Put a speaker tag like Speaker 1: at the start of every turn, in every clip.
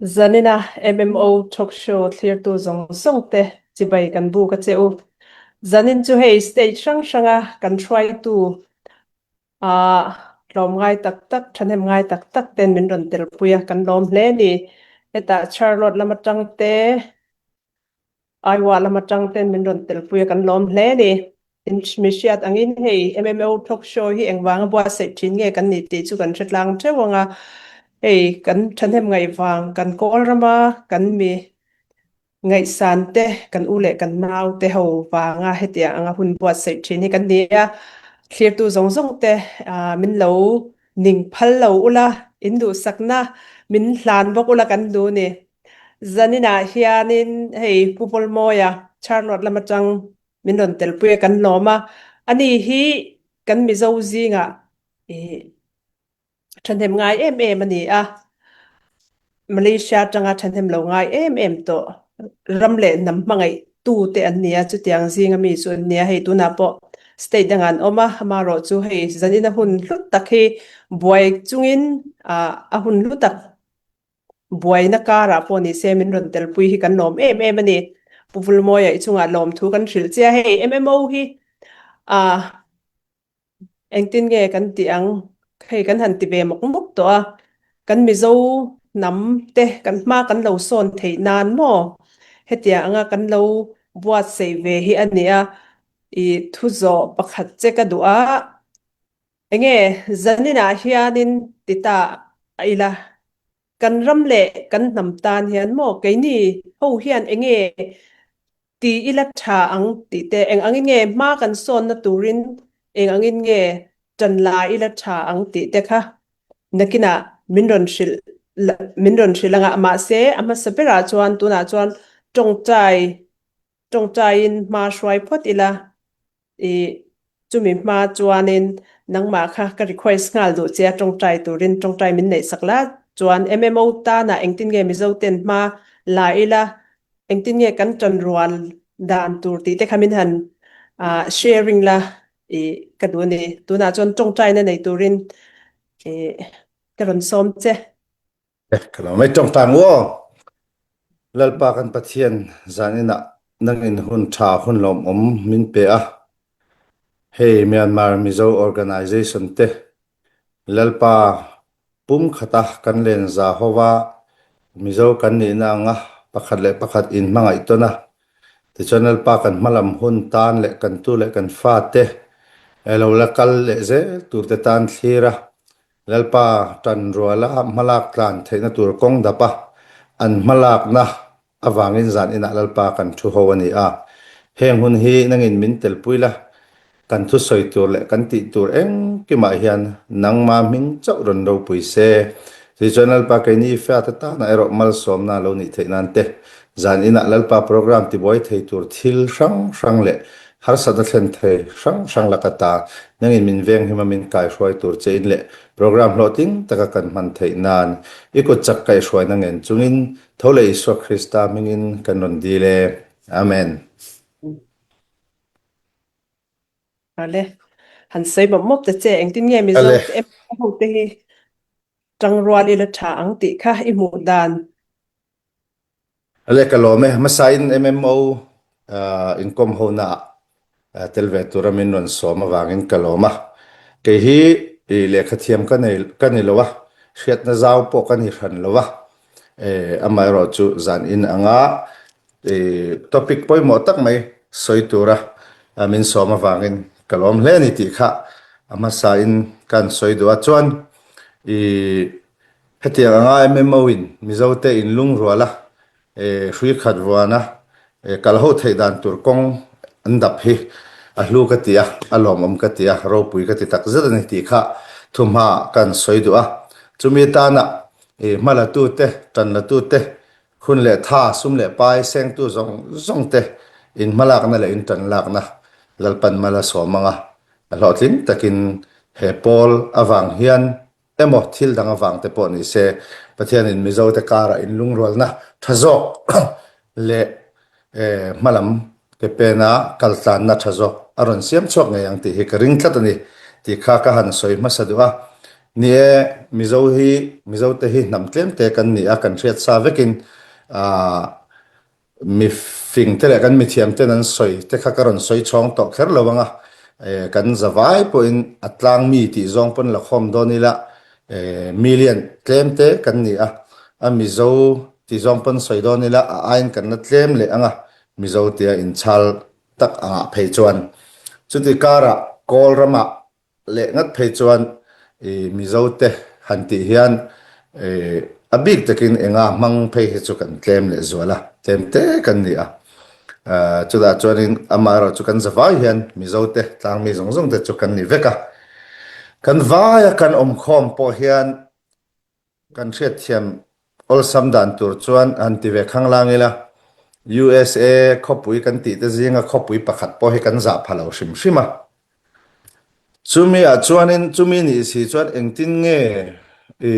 Speaker 1: Zanina MMO talk show thlirtu zawng zawng te chibai kan buk a che u. Zanin chu hei state hrang hranga kan hruaitu ah tlawm ngai tak tak, thahnem ngai tak tak ten min rawn telpui a, kan lawm hle a ni. Hetah Charlotte lam atang te, Iowa lam atang ten min rawn telpui a, kan lawm hle a ni. In mi hriat angin hei MMO talk show hi engvanga buatsaih thin nge kan nih tih chu kan hre tlang theuh ang a. Hei kan thahnem ngaih vang kan kawl rama kan mi ngaihsan te kan u leh kan nau te ho vanga hetiang anga hun buatsaih thin hi kan ni a. Thlirtu zawng zawng te min lo ning phal lo ula, in duhsakna min hlan bawk ula kan duh ni. Zaninah hianin hei Pu Pawlmawia Charlotte lam atang min rawn telpui a kan lawm a, ani hi kan Mizo zingah ih thahnem ngai em em a ni a, Malaysia atanga thahnem lo ngai em em tawh ram leh hnam hmangaih tu te an ni a, chutiang zinga mi chu an ni a, hei tunah pawh state dangah an awm a, amaherawh chu hei zanin a hun hlut tak hi buai chungin ah a hun hlu tak Buaina karah pawh ni se min rawn telpui hi kan lawm em em a ni. Pu Vulmawia i chungah lawmthu kan hrilh che a, hei MMO hi ah engtin nge kan tih ang? Hei kan han ti ve mawk mawk tawh a, kan Mizo hnam te kan hma kan lo sawn theih nan maw hetiang anga kan lo buatsaih ve hi a ni a, i thu zawh pakhat che ka duh a. Enge zaninah hianin ti ta a ila, kan ram leh kan hnam tan hian maw keini ho hian enge ti ila tha ang tih te, eng angin nge hma kan sawnna turin eng angin nge tan la ila tha ang tih te kha nakinah min rawn hrilh min rawn hrilh anga mahse a hmasa berah chuan tunah chuan tawngtai tawngtaiin hma hruai phawt ila. I chumi hma chuanin nangmah kha ka request nghal duh che a tawngtai turin tawngtai min neih sak la chuan MMO tanah engtin nge Mizo ten hma la ila engtin nge kan tanrual dan tur tih te kha min han sharing la i ka duh a ni. Tunah chuan tawngtaina nei turin i ka rawn sawm che.
Speaker 2: Ka lo mai tawngtai mu aw. Lalpa kan Pathian zan inah nangin hun tha hun lawmawm min pe a. Hei Myanmar Mizo Organization te Lalpa pum khata kan len za hova Mizo kan nihna anga pakhat leh pakhat in hmangaih tawn a. Tichuan Lalpa kan hmalam hun tan leh kan tu leh kan fa te lo la kal leh zel tur te tan thlir a. Lalpa tan ruala hmalak tlan theihna tur kawng dap a, an hmalakna avangin zan inah Lalpa kan thu ho a ni a. Heng hun hi nangin min telpui la, kan thusawi tur leh kan tih tur engkimah hian nangma hming chauh rawn ropui se. Tichuan Lalpa keini fiate tana erawh malsawmna lo nih theih nan te, zan inah Lalpa program tibuai thei tur thil hrang hrang leh Harsatna thlen thei hrang hrang laka ta nangin min venghim a min kaihruai tur che in leh program hlawhtling taka kan hman theih nan i kut chak kaihhruaina ngen chungin tho leh Isua Krista hmingin kan rawn dil e. Amen.
Speaker 1: Ale, han sawi mawp mawp ta che, engtin nge Mizo
Speaker 2: Ale.
Speaker 1: ho te hi tangrual ila tha ang tih kha i hmuh dan.
Speaker 2: Ale ka lawm e, hmasain MMO inkawm hona ah tel ve tura min rawn sawm avangin ka lawm a. Kei hi lehkha thiam ka nei ka ni lo a, hriatna zau pawh ka ni hran lo a. Amaherawh chu zan in anga topic pawimawh tak mai sawi tura min sawm avangin ka lawm hle a ni tih kha a hmasain kan sawi duh a. Chuan i Hetiang anga MMO in Mizote in lungrual a, hrui khat vuan a, kal ho theih dan tur kawng an dap hi a hlu ka ti a, a lawmawm ka ti a, ropui ka ti tak zet a ni tih kha thuhma kan sawi duh a. Chumi atana hmalatute, tanlatute, hun leh tha, sum leh pai sengtu zawng zawng te in hmalakna leh in tanlakna Lalpan mal a sawm ang a, a hlawhtling takin he pawl avang hian emaw thil dang avang te pawh ni se, Pathianin Mizote karah inlungrualna tha zawk leh hmalam ke pena kaltlanna tha zawk a rawn siam chhuak ngei ang tih hi ka ring tlat a ni tih kha ka han sawi hmasa duh a. Ni e, Mizo hi, Mizote hi hnam tlem te kan ni a, kan hriat sa vekin mi fing te leh kan mithiam ten an sawi te kha ka rawn sawi chhawng tawh kher lo ang a, kan zavai pawhin a tlang mi tih zawng pawn la khawm dawn ila million tlem te kan ni a, a Mizo tih zawng pawn sawi dawn ila a aiin kan la tlem leh ang a, Mizo tia inchhal tak angah phei chuan chuti karah Kawl ramah leh ngat phei chuan i Mizote han tih hian a bik takin enga hmang phei hi chu kan tlem leh zual a, tlem te kan ni a. Chutah chuanin amaherawh chu kan zavai hian Mizote tlangmi zawng zawng te chu kan ni vek a. Kan vaia kan awmkhawm pawh hian Kan hriatthiam awlsam dan tur chuan han ti ve khanglang ila, USA khawpui kan tih te zinga khawpui pakhat pawh hi kan zah pha lo hrim hrim a. Chumi ah chuanin chumi nih si chuan engtin nge i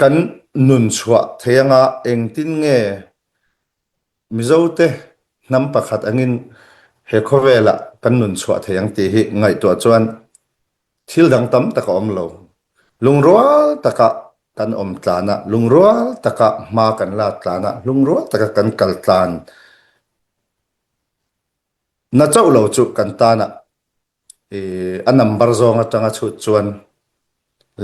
Speaker 2: Kan nun chhuah thei anga engtin nge Mizote hnam pakhat angin he khawvelah kan nun chhuah thei ang tih hi ngaihtuah chuan thil dang tam tak a awm lo. Lungrual taka kan awm tlan a, lungrual taka hma kan la tlan a, lungrual taka kan kal tlan na chauh lo chu kan tanah a number zawng atanga chhut chuan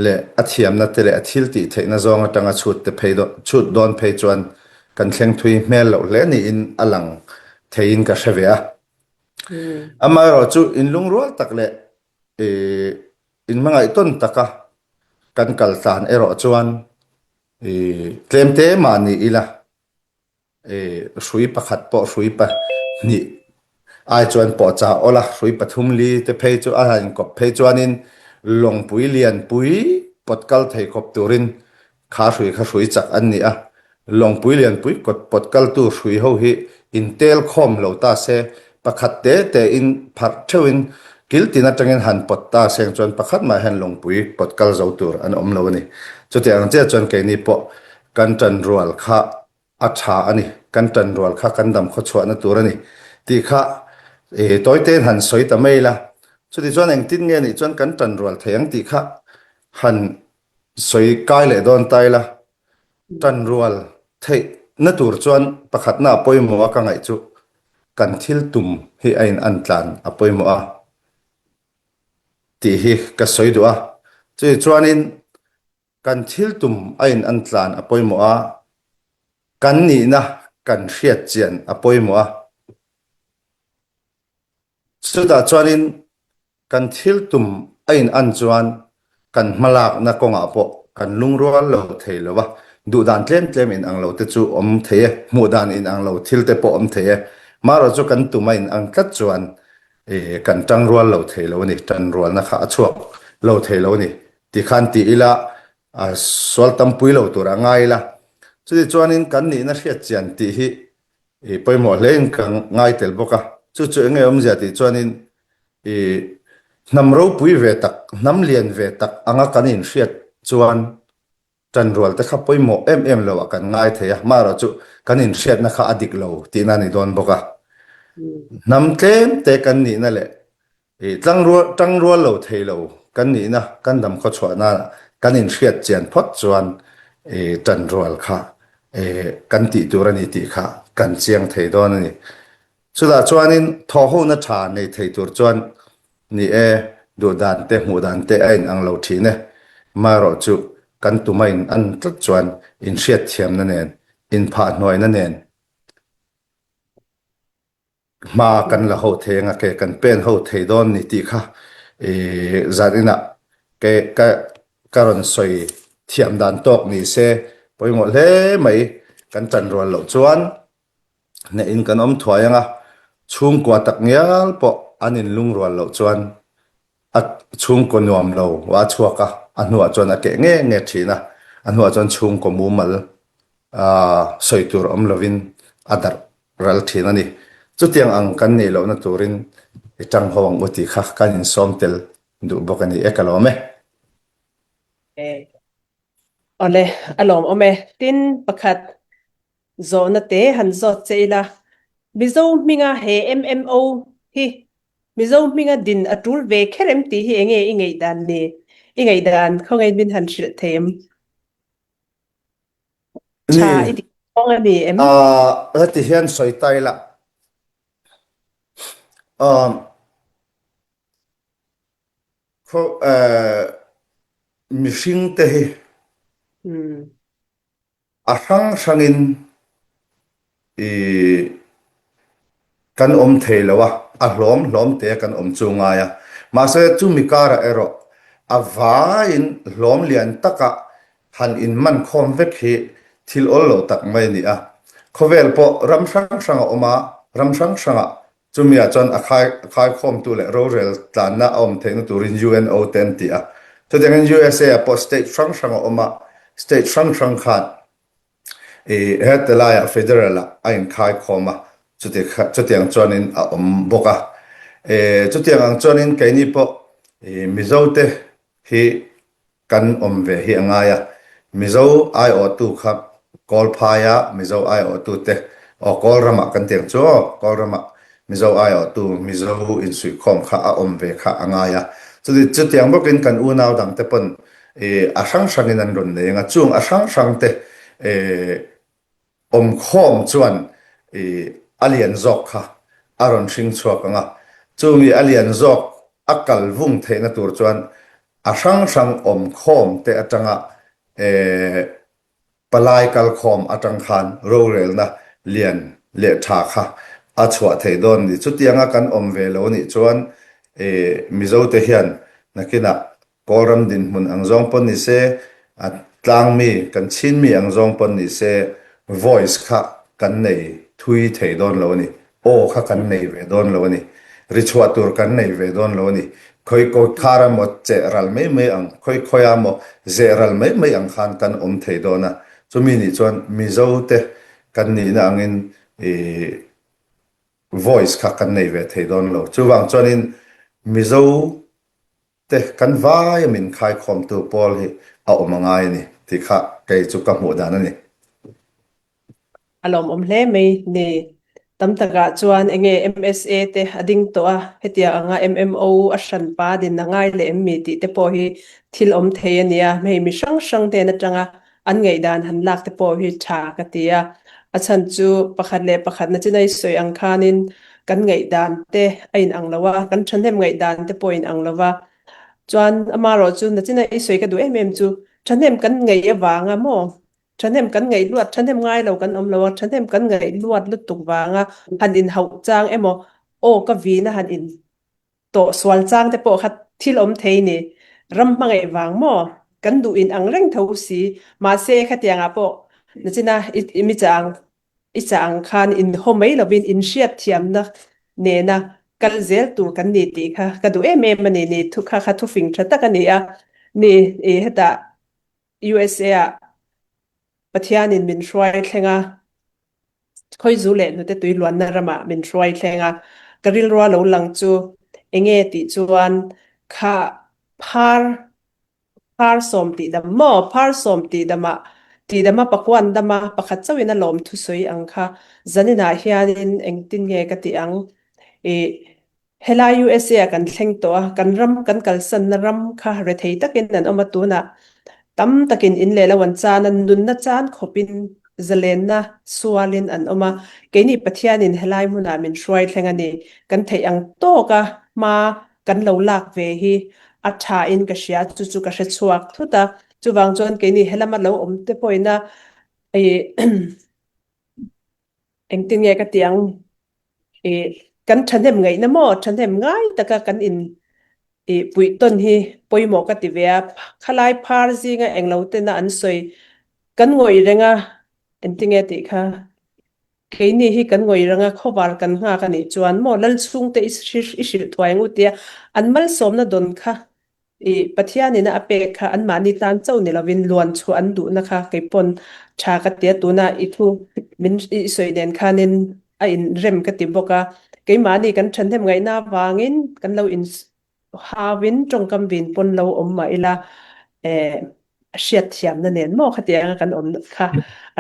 Speaker 2: leh a thiamna te leh a thil tih theihna zawng atanga chhut te phei chhut dawn phei chuan kan thleng thui hmel loh hle niin a lang theiin ka hre ve a. Amaherawh chu inlungrual tak leh inhmangaih tawn taka kan kal tlan erawh chuan tlemte mah ni ila hrui pakhat pawh hrui pahnih ai chuan pawh cha awl a, hrui pathum li te phei chu a han inkawp phei chuanin lawngpui lianpui pawt kal thei khawp turin kha hrui kha hrui chak an ni a, lawngpui lianpui kawt pawt kaltu hrui ho hi intel khawm lo ta se, pakhat te te in pharh theuhin kil tin atangin han pawt ta seng chuan pakhat mah hian lawngpui pawt kal zo tur an awm lo a ni. Chutiang ang chiah chuan keini pawh Kan ṭanrual kha a ṭha a ni, kan ṭanrual kha kan dam khawchhuahna tur a ni tih kha tawitein han sawi ta mai ila. Chuti chuan engtin nge nih chuan kan ṭanrual thei ang tih kha han sawi kai leh dawn ta ila. Ṭanrual theihna tur chuan pakhatna a pawimawh a ka ngaih chu kan thil tum hi a in an tlan a pawimawh a tih hi ka sawi duh a. Chuti chuanin Kan thil tum a in an tlan a pawimawh a, kan nihna kan hriat chian a pawimawh a. Chutah chuanin kan thil tum a in an chuan kan hmalakna kawngah pawh kan lungrual lo thei lo a, duhdan tlem tlem in ang lo te chu awm thei e, hmuhdan in ang lo thil te pawh awm thei e. Marawh chu kan tum a in ang tlat chuan kan tangrual lo thei lo a ni, tanrualna kha a chhuak lo thei lo a ni. Tikhan ti ila, sual tampui lo tur a ngai ila. Chuti chuanin kan nihna hriat chian tih hi pawimawh hlein ka ngai tel bawk a. Chu chu enge awmzia tih chuanin hnam ropui ve tak, hnam lian ve tak anga kan inhriat chuan Ṭanrual te kha pawimawh em em lo ah kan ngai thei a, marawh chu kan inhriatna kha a dik lo tihna a ni dawn bawk a. Hnam tlem te kan nihna leh tlangrual ṭangrual lo thei lo kan nihna kan dam khawchhuah nana kan inhriat chian phawt chuan ṭanrual kha kan tih tur a ni tih kha kan chiang thei dawn a ni. Chutah chuanin thawhhona ṭha nei thei tur chuan Ni e, duh dan te hmuh dan te a inang lo thin e. Marawh chu kan tuma in an tlat chuan inhriatthiamna nen, inphahhnuaina nen hma kan la ho thei anga ke kan pen ho thei dawn ni tih kha i zan inah ke ka ka rawn sawi thiam dan tawk ni se pawimawh hle mai kan chanrual loh chuan Hnehin kan awm thuai ang a, chhungkua tak ngial pawh an inlungrual loh chuan a chhungkaw nuam lo a chhuak a, a hnuah chuan a keh nge nge thin a, a hnuah chuan chhungkaw mumal sawi tur awm lovin a darh ral thin a ni. Chutiang ang kan nih lohna turin i tang ho ang u tih kha kan insawm tel duh bawk a ni e, ka lawm e.
Speaker 1: Awle, a lawmawm e. Tin, pakhat Zawhna te han zawt che ila, Mizo hminga he MMO hi. Mizo hminga din a tul ve kher em tih hi enge i ngaihdan ni? I ngaihdan khawngaih min han hrilh thei em? Tha i
Speaker 2: Ni,
Speaker 1: tih kawng a ni em?
Speaker 2: Heti hian sawi ta ila. Mihringte hi a hrang hrangin i kan awm thei lo a, a hlawm hlawm te kan awm chu ngai a. Mahse chumi karah erawh a vaiin hlawm lian taka han inman khawm vek hi thil awl lo tak mai a ni a. Khawvel pawh ram hrang hrang a awm a, ram hrang hrangah Chumi ah chuan a khai a khaikhawmtu leh rorel tlanna a awm theihna turin UNO te an ti a. Chutiangin USA ah pawh state hrang hrang a awm a, state hrang hrang khan i hete laiah federal ah a inkhaikhawm a, chuti kha chutiang chuanin a awm bawk a. E chutiang ang chuanin keini pawh i Mizo te hi Kan awm ve hi a ngai a, Mizo aiawhtu kha Kawlphaia Mizo aiawhtute, aw Kawlramah kan ti ang chu aw, Kawlramah Mizo aiawhtu, Mizo insuihkhawm kha a awm ve kha a ngai a. Chuti chutiang bawkin kan unau dangte pawn i a hrang hrangin an rawn nei ang a, chung a hrang hrangte i awmkhawm chuan i a lian zawk kha a rawn hring chhuak ang a, chumi a lian zawk a kal vung theihna tur chuan A hrang hrang awm khawm te atanga palai kal khawm atang khan rorelna lian leh tha kha a chhuah thei dawn ni. Chutianga kan awm ve lo nih chuan Mizo te hian nakinah Kawlram dinhmun ang zawng pawn ni se, a tlangmi kan chinmi ang zawng pawn ni se voice kha kan nei thui thei dawn lo a ni. Aw kha kan nei ve dawn lo a ni. Ri chhuah tur kan nei ve dawn lo a ni. Khawi kawt khar a maw cheh ral mai mai ang, khawi khawi a maw zeh ral mai mai ang khan kan awm thei dawn a. Chumi nih chuan Mizo te kan nihna angin i voice kha kan nei ve thei dawn lo. Chuvang chuanin Mizo te kan vai a min khaikhawmtu pawl hi a awm a ngai a ni tih kha kei chu ka hmuh dan a ni.
Speaker 1: A lawmawm hle mai ni. Tam takah chuan enge MSA te a ding tawh a, hetiang anga MMO a hranpa din a ngai leh em mi tih te pawh hi thil awm thei a nia. Hei mi hrang hrang hnen atanga an ngaihdan han lak te pawh hi tha ka ti a. A chhan chu pakhat leh pakhat na chinai sawi ang khanin kan ngaihdan te a inang lo a, kan thahnem ngaihdan te pawh a inang lo va. Chuan amaherawh chu na chinai sawi ka duh em em chu thahnem kan ngaih avanga maw Thahnem kan ngaih luat, thahnem ngai lo kan awm lo a, thahnem kan ngaih luat lutuk vanga han inhauh chang emaw, aw ka vin a han in tawh sual chang te pawh kha thil awm thei ni. Ram hmangaih vang maw? Kan duh in ang reng tho si. Mahse khatiangah pawh nachina i mi chah ang i chah ang khan inhaw mai lovin inhriat thiamna nena kal zel tur kan ni tih kha ka duh em em a ni. Ni thu kha kha thufing tha tak a ni a ni i hetah USA ah Pathianin min hruai thleng a, khawizu leh hnute tui luanna ramah min hruai thleng a, ka rilrua lo lang chu enge tih chuan kha phar phar sawm tih dam maw phar sawm tih damah tih dama pakuan dama pakhat chauhin a lawm thusawi ang kha zaninah hianin engtin nge ka tih ang i Helai USA ah kan thleng tawh a, kan ram kan kalsanna ram kha rethei takin an awm a, tunah tam takin in leh lo an chan a, nunna chan khawpin zalenna sualin an awm a, keini Pathianin helai hmunah min hruai thleng a ni, kan theih ang tawka hma kan lo lak ve hi a thain ka hria, chu chu ka hre chhuak thut a, chuvang chuan keini helama lo awm te pawhin a Engtin nge ka ti ang? I kan thahnem ngaihna maw? Thahnem ngai taka kan in i puih tawn hi pawimawh ka ti ve a. Khalai phar zinga englo tena an sawi kan ngawih reng a, engtin nge tih kha? Keini hi kan ngawih reng a, khawvar kan nghak a nih chuan maw lal chhungte i hrilh thuai ang u tia an malsawmna dawn kha I Pathianin a pek kha anmahni tan chauh ni lovin luan chhuah an duhna kha kei pawn tha ka ti a, tuna i thu min i sawi nen khanin a inrem ka ti bawk a, keimahni kan thahnem ngaihna avangin kan lo in hauin tawngkam vin pawn lo awm mah ila eh. Hriatthiamna nen maw khatianga kan awm kha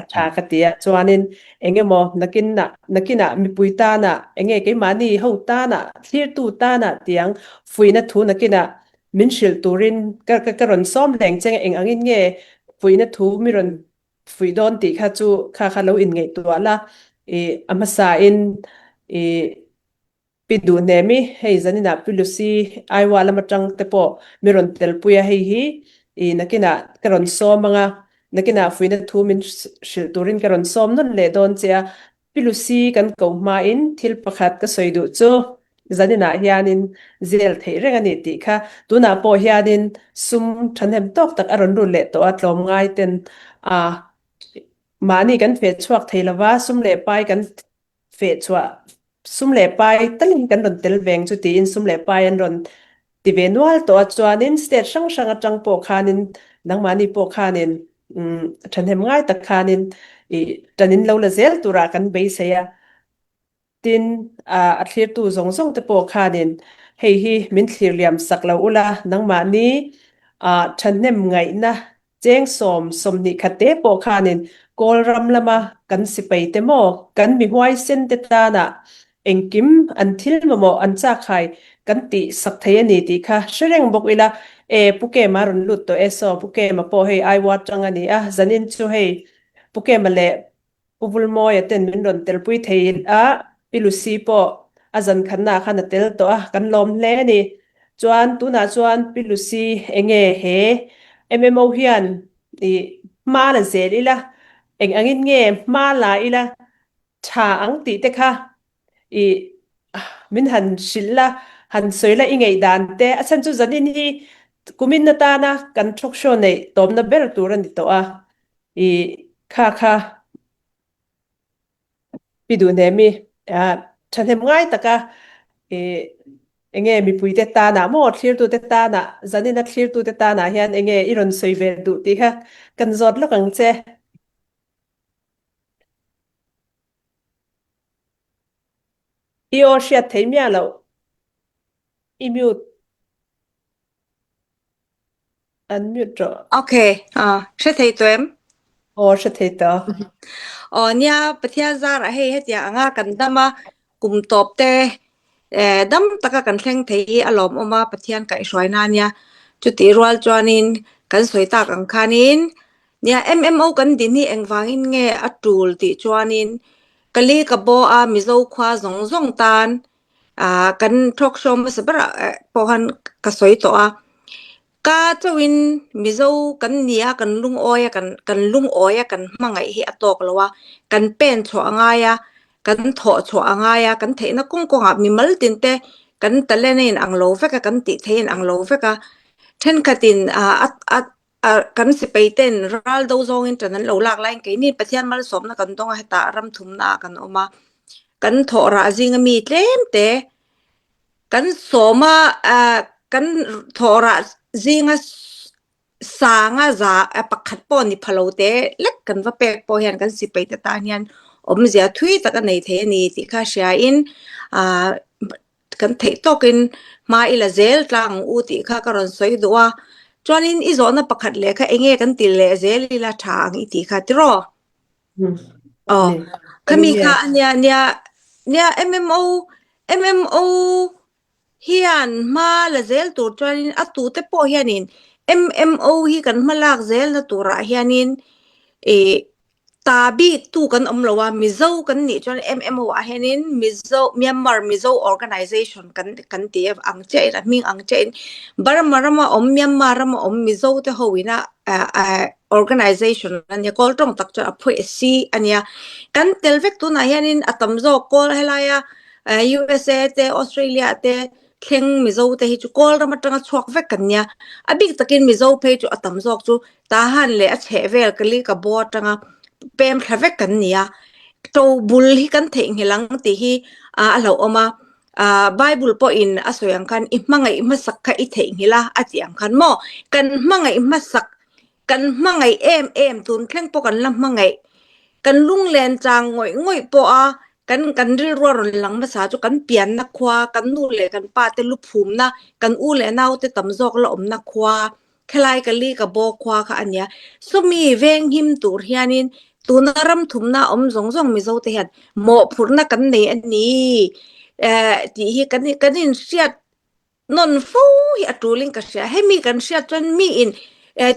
Speaker 1: a tha ka ti a, chuanin engemaw nakinah nakinah mipui tanah enge keimahni ho tanah thlirtu tanah tiang fuihna thu nakinah min hrilh turin ka ka rawn sawm hleng che eng angin nge fuihna thu mi rawn fuih dawn tih kha chu kha kha lo inngaihtuah la ih a hmasain ih Pi Duhnemi, hei zaninah Pi Lucy Iowa lam atang te pawh mi rawn telpui a, hei hi i nakinah ka rawn sawm ang a, nakinah fuihna thu min hrilh turin ka rawn sawm nawn leh dawn che a. Pi Lucy kan ko hmain thil pakhat ka sawi duh chu zaninah hianin zel theih reng a ni tih kha tunah pawh hianin sum thahnem tawk tak a rawn lut leh tawh a, tlawmngai ten a mahni kan feh chhuak thei lova, sum leh pai kan feh chhuah sum leh pai talin kan rawn tel veng chu tiin sum leh pai an rawn ti ve nual tawh a, chuanin state hrang hrang atang pawh khanin nangmahni pawh khanin thahnem ngai tak khanin ih tan in lo la zel turah kan beisei a, tin a thlirtu zawng zawng te pawh khanin hei hi min thlir liam sak lo ula nangmahni thahnem ngaihna Cheng 20 khat te pawh khanin Kawl ram lama kan sipai te maw, kan mi huaisen te tana engkim an thil mamawh an chak hai kan tih sak thei a ni tih kha hre reng bawk ila. E, Pu Kema rawn lut tawh e, saw Pu Kema pawh hei Aiwa tang a ni a, zanin chu hei Pu Kema leh Pu Vulmawia ten min rawn telpui thei a, Pi Lucy pawh a zan khatnaah khan a tel tawh a, kan lawm hle a ni. Chuan tunah chuan Pi Lucy enge he MMO hian i hma la zel ila, eng angin nge hma la ila tha ang tih te kha i min han hrilh la, han sawi la i ngeih dan te, a chhan chu zanin hi kumin atana kan talk show neih tawmna ber tur a ni tawh a. I kha kha pi duh hnem mi thahnem ngai taka i enge mipuite tanah maw thlirtute tanah zanina thlirtute tanah hian enge i rawn sawi ve duh tih kha kan zawt lawk ang che. I aw hriat thei miah loh i mute. An mute rawh.
Speaker 3: Okay, hre thei tawh em?
Speaker 1: Aw, hre thei tawh.
Speaker 3: Aw, nia, Pathian zarah hei hetiang anga kan dam a, kum tawp te dam taka kan thleng thei hi a lawmawm a, Pathian kaihhruaina ania. Chutih rual chuanin kan sawi tak ang khanin nia MMO kan din hi engvangin nge a tul tih chuanin Kali ka bo a Mizo khua zawng zawng tan Ah kan talk show hmasa berah pawh khan ka sawi tawh a, ka chauhin Mizo kan ni a, kan lungawi a, kan kan lungawi a, kan hmangaih hi a tawk lo a, kan pen chhuah a ngai a, kan thawh chhuah a ngai a, kan theihna kawng kawngah mimal tin te kan talent a inang lo vek a, kan tih theih a inang lo vek a, thenkhatin ah a a kan sipai ten ral do zawngin ṭan an lo lak laiin keini Pathian malsawmna kan dawng a, hetah ram thumna ah kan awm a, kan thawh rah zinga mi tlem te kan sawm a, kan thawh rah zinga sanga za pakhat pawh ni pha lo te lek kan va pek pawh hian kan sipai te tan hian awmzia thui tak a nei thei a ni tih kha hriain ah Kan theih tawkin hma i la zel tlang ang u tih kha ka rawn sawi duh a, chuanin i zawhna pakhat leh kha enge kan ti leh zel ila tha ang i tih kha tiraw? Aw, khami kha a nia nia nia MMO MMO hian hma la zel tur chuanin a tute pawh hianin MMO hi kan hma lak zelna turah hianin ih Ta bik tu kan awm lo a, Mizo kan nih chuan MMO ah hianin Mizo, Myanmar Mizo Organization kan kan ti a ang chiahin a hming ang chiahin Burma rama awm Myanmar rama awm Mizo te ho ina organization a nia, Kawl tawng tak chuan a phueh si a nia. Kan tel vek tunah hianin a tam zawk Kawl helaia USA te Australia te thleng Mizo te hi chu Kawl ram atanga chhuak vek kan nia. A bik takin Mizo phei chu a tam zawk chu Tahan leh a chheh vel ka li ka bo atanga pem thla vek kan ni a, to bul hi kan theihnghilh ang tih hi a hlauhawm a, Bible pawhin a sawi ang khan i hmangaih hmasak kha i theihnghilh a a tih ang khan maw kan hmangaih hmasak kan hmangaih em em tun thleng pawh kan la hmangaih kan lunglen chang ngawih ngawih pawh a kan kan rilru a rawn lang hmasa chu kan pianna khua kan nu leh kan pa te luphumna kan u leh nau te tam zawk la awmna khua. Khelai ka li ka bo khua kha a nia. Sawmi venghim tur hianin tuna ram thumna awm zawng zawng Mizo te hian mawhphurhna kan nei a ni tih hi kan kan inhriat nawn fo hi a tulin ka hria. Hemi kan hriat chuan miin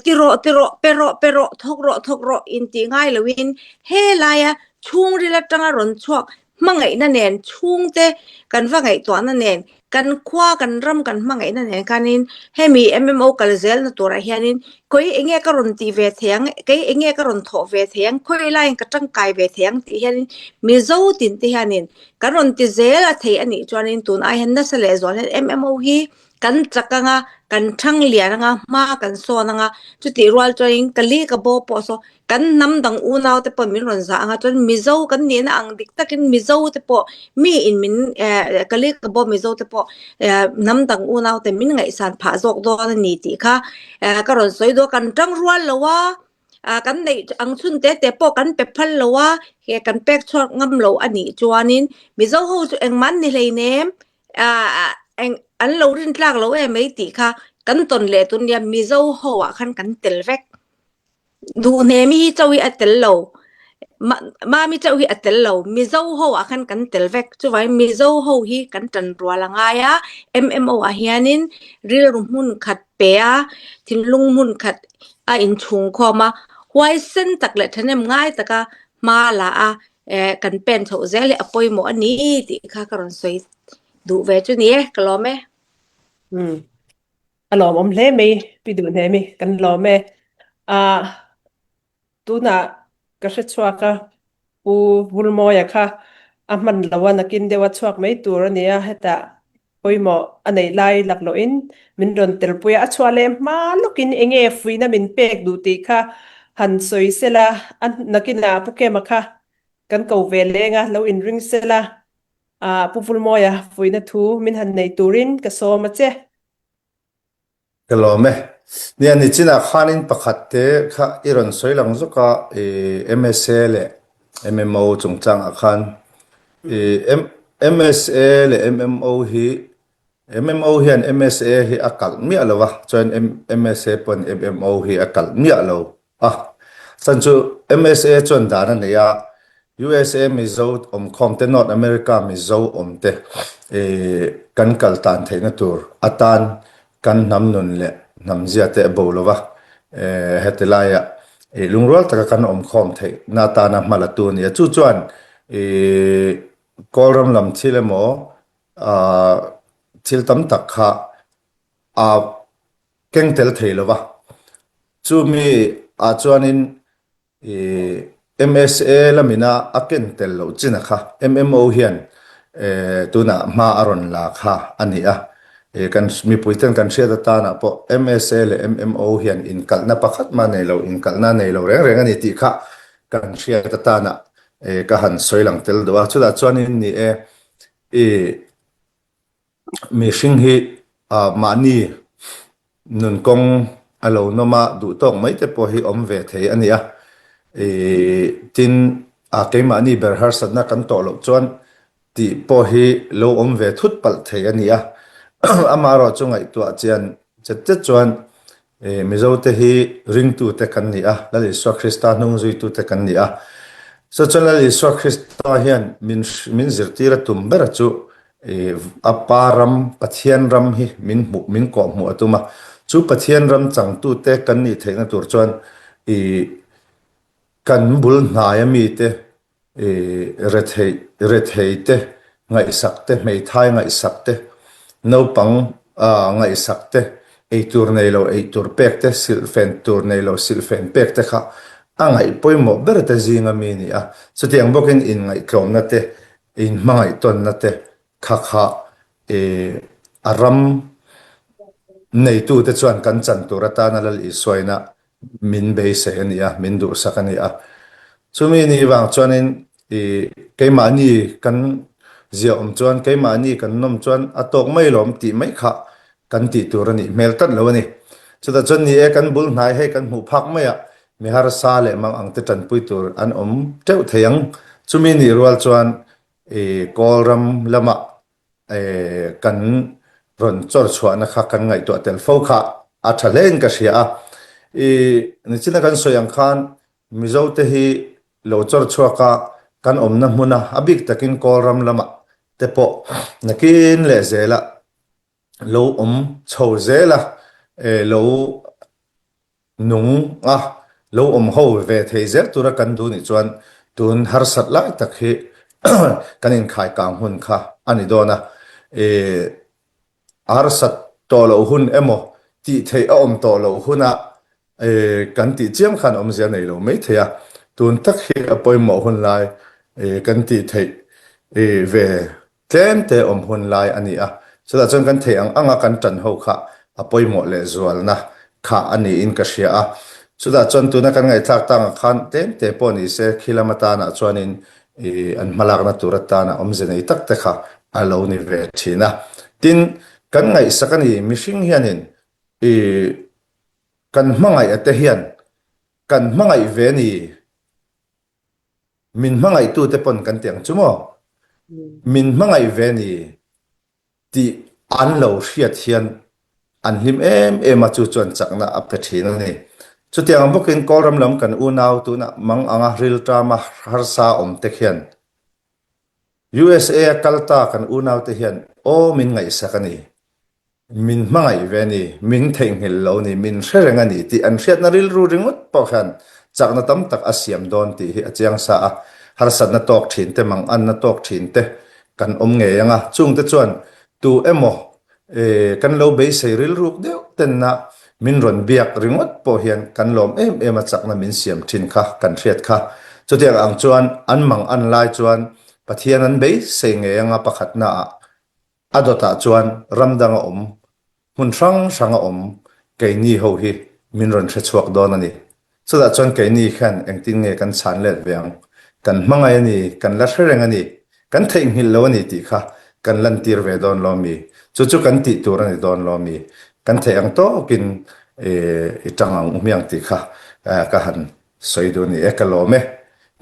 Speaker 3: ti rawh ti rawh, pe rawh pe rawh, thawk rawh thawk rawh intih ngai loin helaia chhungril atanga rawn chhuak Hmangaihna nen, chhungte kan va ngaihtuahna nen, kan khua, kan ram kan hmangaihna nen khanin hemi MMO kal zelna turah hianin khawi enge ka rawn tih ve thei ang, kei enge ka rawn thawh ve thei ang, khawi laiin ka tangkai ve thei ang tih hianin Mizo tinte hianin kan rawn ti zel a thei a nih chuanin tun ai hian nasa lehzual hian MMO hi kan chak anga, kan thang lian anga, hma kan sawn anga, chutih rual chuanin ka li ka bo pawh saw Kan hnam dang unau te pawh min rawn zah anga chuan Mizo kan nihna ang dik takin Mizo te pawh mi in min eh ka leh ka bawm Mizo te pawh eh hnam dang unau te min ngaihsan phah zawk dawn a ni tih kha eh ka rawn sawi duh a, kan tang rual lo a, ah kan neih ang chhun te te pawh kan pe phal lo a, he kan pek chhuak ngam lo a nih chuanin Mizo ho chu engmah an ni hleinem ah eng an lo rin tlak lo em mai tih kha kan tawn leh tun nia Mizo ho ah khan kan tel vek. Duhnemi hi chauh hi a tel lo. Mami chauh hi a tel lo. Mizo ho ah khan kan tel vek. Chuvangin Mizo ho hi kan tan rual a ngai a. MMO ah hianin rilru hmun khat pe a, thinlung hmun khat a inchhung khawm a, huaisen tak leh thahnem ngai taka hma la a kan pen chhoh zel hi a pawimawh a ni tih kha ka rawn sawi duh ve chu ni e, ka lawm e.
Speaker 1: A lawmawm hle mai Pi Duhnemi kan lawm e. Ah tunah ka hre chhuak a Pu Vulmawia kha a hman lo a nakin deuh a chhuak mai tur a nia hetah pawimawh a neih lai laklawhin min rawn telpui a, a chhuah leh hma lawkin enge fuihna min pek duh tih kha han sawi sela a nakinah Pu Kema kha kan ko ve leng a lo inring sela ah Pu Vulmawia fuihna thu min han nei turin ka sawm a che.
Speaker 2: Ka lawm e. Nia, nichinah khanin pakhat te kha i rawn sawi lang zawk a, i MSA leh MMO chungchangah khan. I MSA leh MMO hi, MMO hian MSA hi a kalh miah lo a, chuan MSA pawn MMO hi a kalh miah lo. A chhan chu MSA chuan dan a nei a, USA Mizo awmkhawm te, North America Mizo awm te kan kal tan theihna tur atan kan hnam nun leh hnam zia te a bo lo va, heti laiah lungrual taka kan awmkhawm theihna atana hma la tu a ni a. Chu chuan Kawlram lam thil emaw thil tam tak kha a keng tel thei lo va, chumi ah chuanin ih MSA lamina a ken tel loh chin a kha MMO hian eh tunah hma a rawn la kha a ni a, ih kan mipui ten kan hriat atanah pawh MSA leh MMO hian inkalhna pakhat mah nei lo, inkalhna nei lo reng reng a ni tih kha kan hriat atanah eh ka han sawi lang tel duh a, chutah chuanin ni e ih Mihring hi mahni nun kawng a lo nawm a, duh tawk mai te pawh hi awm ve thei a ni a. Tin, keimahni ber harsatna kan tawh loh chuan tih pawh hi lo awm ve thut palh thei a ni a. Amaherawhchu chu ngaihtuah chian chet chet chuan Mizote hi ringtute kan ni a, Lal Isua Krista hnung zuitute kan ni a. Chu chuan Lal Isua Krista hian min min zirtir a tum ber chu a Pa ram, Pathian ram hi min hmuh, min kawhhmuh a tum a. Chu Pathian ram changtute kan nih theihna tur chuan kan bul hnaia mite Rethei rethei te, ngaihsak te, hmeithai ngaihsak te, naupang ngaihsak te, eitur nei lo eitur pek te, silhfen tur nei lo silhfen pek te kha a ngaih pawimawh ber te zinga mi a ni a. Chutiang bawkin inngaihtlawmna te, inhmangaihtawnna te kha kha a ram neitute chuan kan chan tur atana Lal Isuaina min beisei a ni a, min duhsak a ni a. Chumi ni vang chuanin i keimahni kan ziahawm chuan, keimahni kan nawm chuan a tawk mai lawm tih mai kha kan tih tur a nih hmel tlat lo a ni. Chutah chuan ni e, kan bul hnai hei kan hmuh phak mai a, mi harsa leh mang ang te tanpui tur an awm teuh thei ang. Chumi nih rual chuan i Kawlram lamah kan rawn chawr chhuahna kha kan ngaihtuah tel fo kha. a tha hle in ka hria a. I nichina kan sawi ang khan Mizote hi lo chawr chhuak a kan awmna hmuna a bik takin Kawlram lamah te pawh nakin leh zela lo awm chho zel a, lo nung a, lo awm ho ve thei zel tura kan duh nih chuan tun harsat lai tak hi kan inkhai kang hun kha a ni dawn a. Harsat tawh loh hun emaw tih theih a awm tawh loh hunah kan tih chiam khan awmzia nei lo mai thei a, tun tak hi a pawimawh hun lai kan tih theih ve tlem te awm hun lai a ni a, chutah chuan kan theih ang anga kan tan ho kha a pawimawh leh zualna kha a niin ka hria a, chutah chuan tuna kan ngaihthlak tangah khan tlem te pawh ni se khi lam atanah chuanin i an hmalakna tur atana awmze nei tak te kha a lo ni ve thin a. Tin, kan ngaihsak a ni, mihring hianin i kan hmangaih a te hian kan hmangaih ve ni, min hmangaihtute pawn kan ti ang chu maw? Min hmangaih ve ni. Tih an lo hriat hian an hlim em em a, chu chuan chakna a pe thin a ni. Chutiang ang bawkin Kawlram lam kan unau tunah mang anga rilṭama harsa awm te khian USA a kal ta kan unau te hian aw min ngaihsak a ni, min hmangaih ve a ni, min theihnghilh lo a ni, min hre reng a ni tih an hriatna rilru ringawt pawh khian chakna tam tak a siam dawn tih hi a chiang sa a, harsatna tawk thin te, manganna tawk thin te Kan awm ngei ang a, chungte chuan tu emaw kan lo beisei rilruk deuh tenna min rawn biak ringawt pawh hian kan lawm em em a chakna min siam thin kha kan hriat kha. Chutiang ang chuan an mang an lai chuan Pathian an beisei ngei ang a pakhatnaah a dawtah chuan ram dang a awm Hmun hrang hrang a awm, keini ho hi min rawn hre chhuak dawn a ni. Chutah chuan keini hian engtin nge kan chhan let ve ang? Kan hmangaih a ni, kan la hre reng a ni, kan theihnghilh lo a ni tih kha kan lantir ve dawn lo mi? Chu chu kan tih tur a ni dawn lo mi? Kan theih ang tawkin i tang ang u hmiang tih kha ka han sawi duh a ni e, ka lawm e.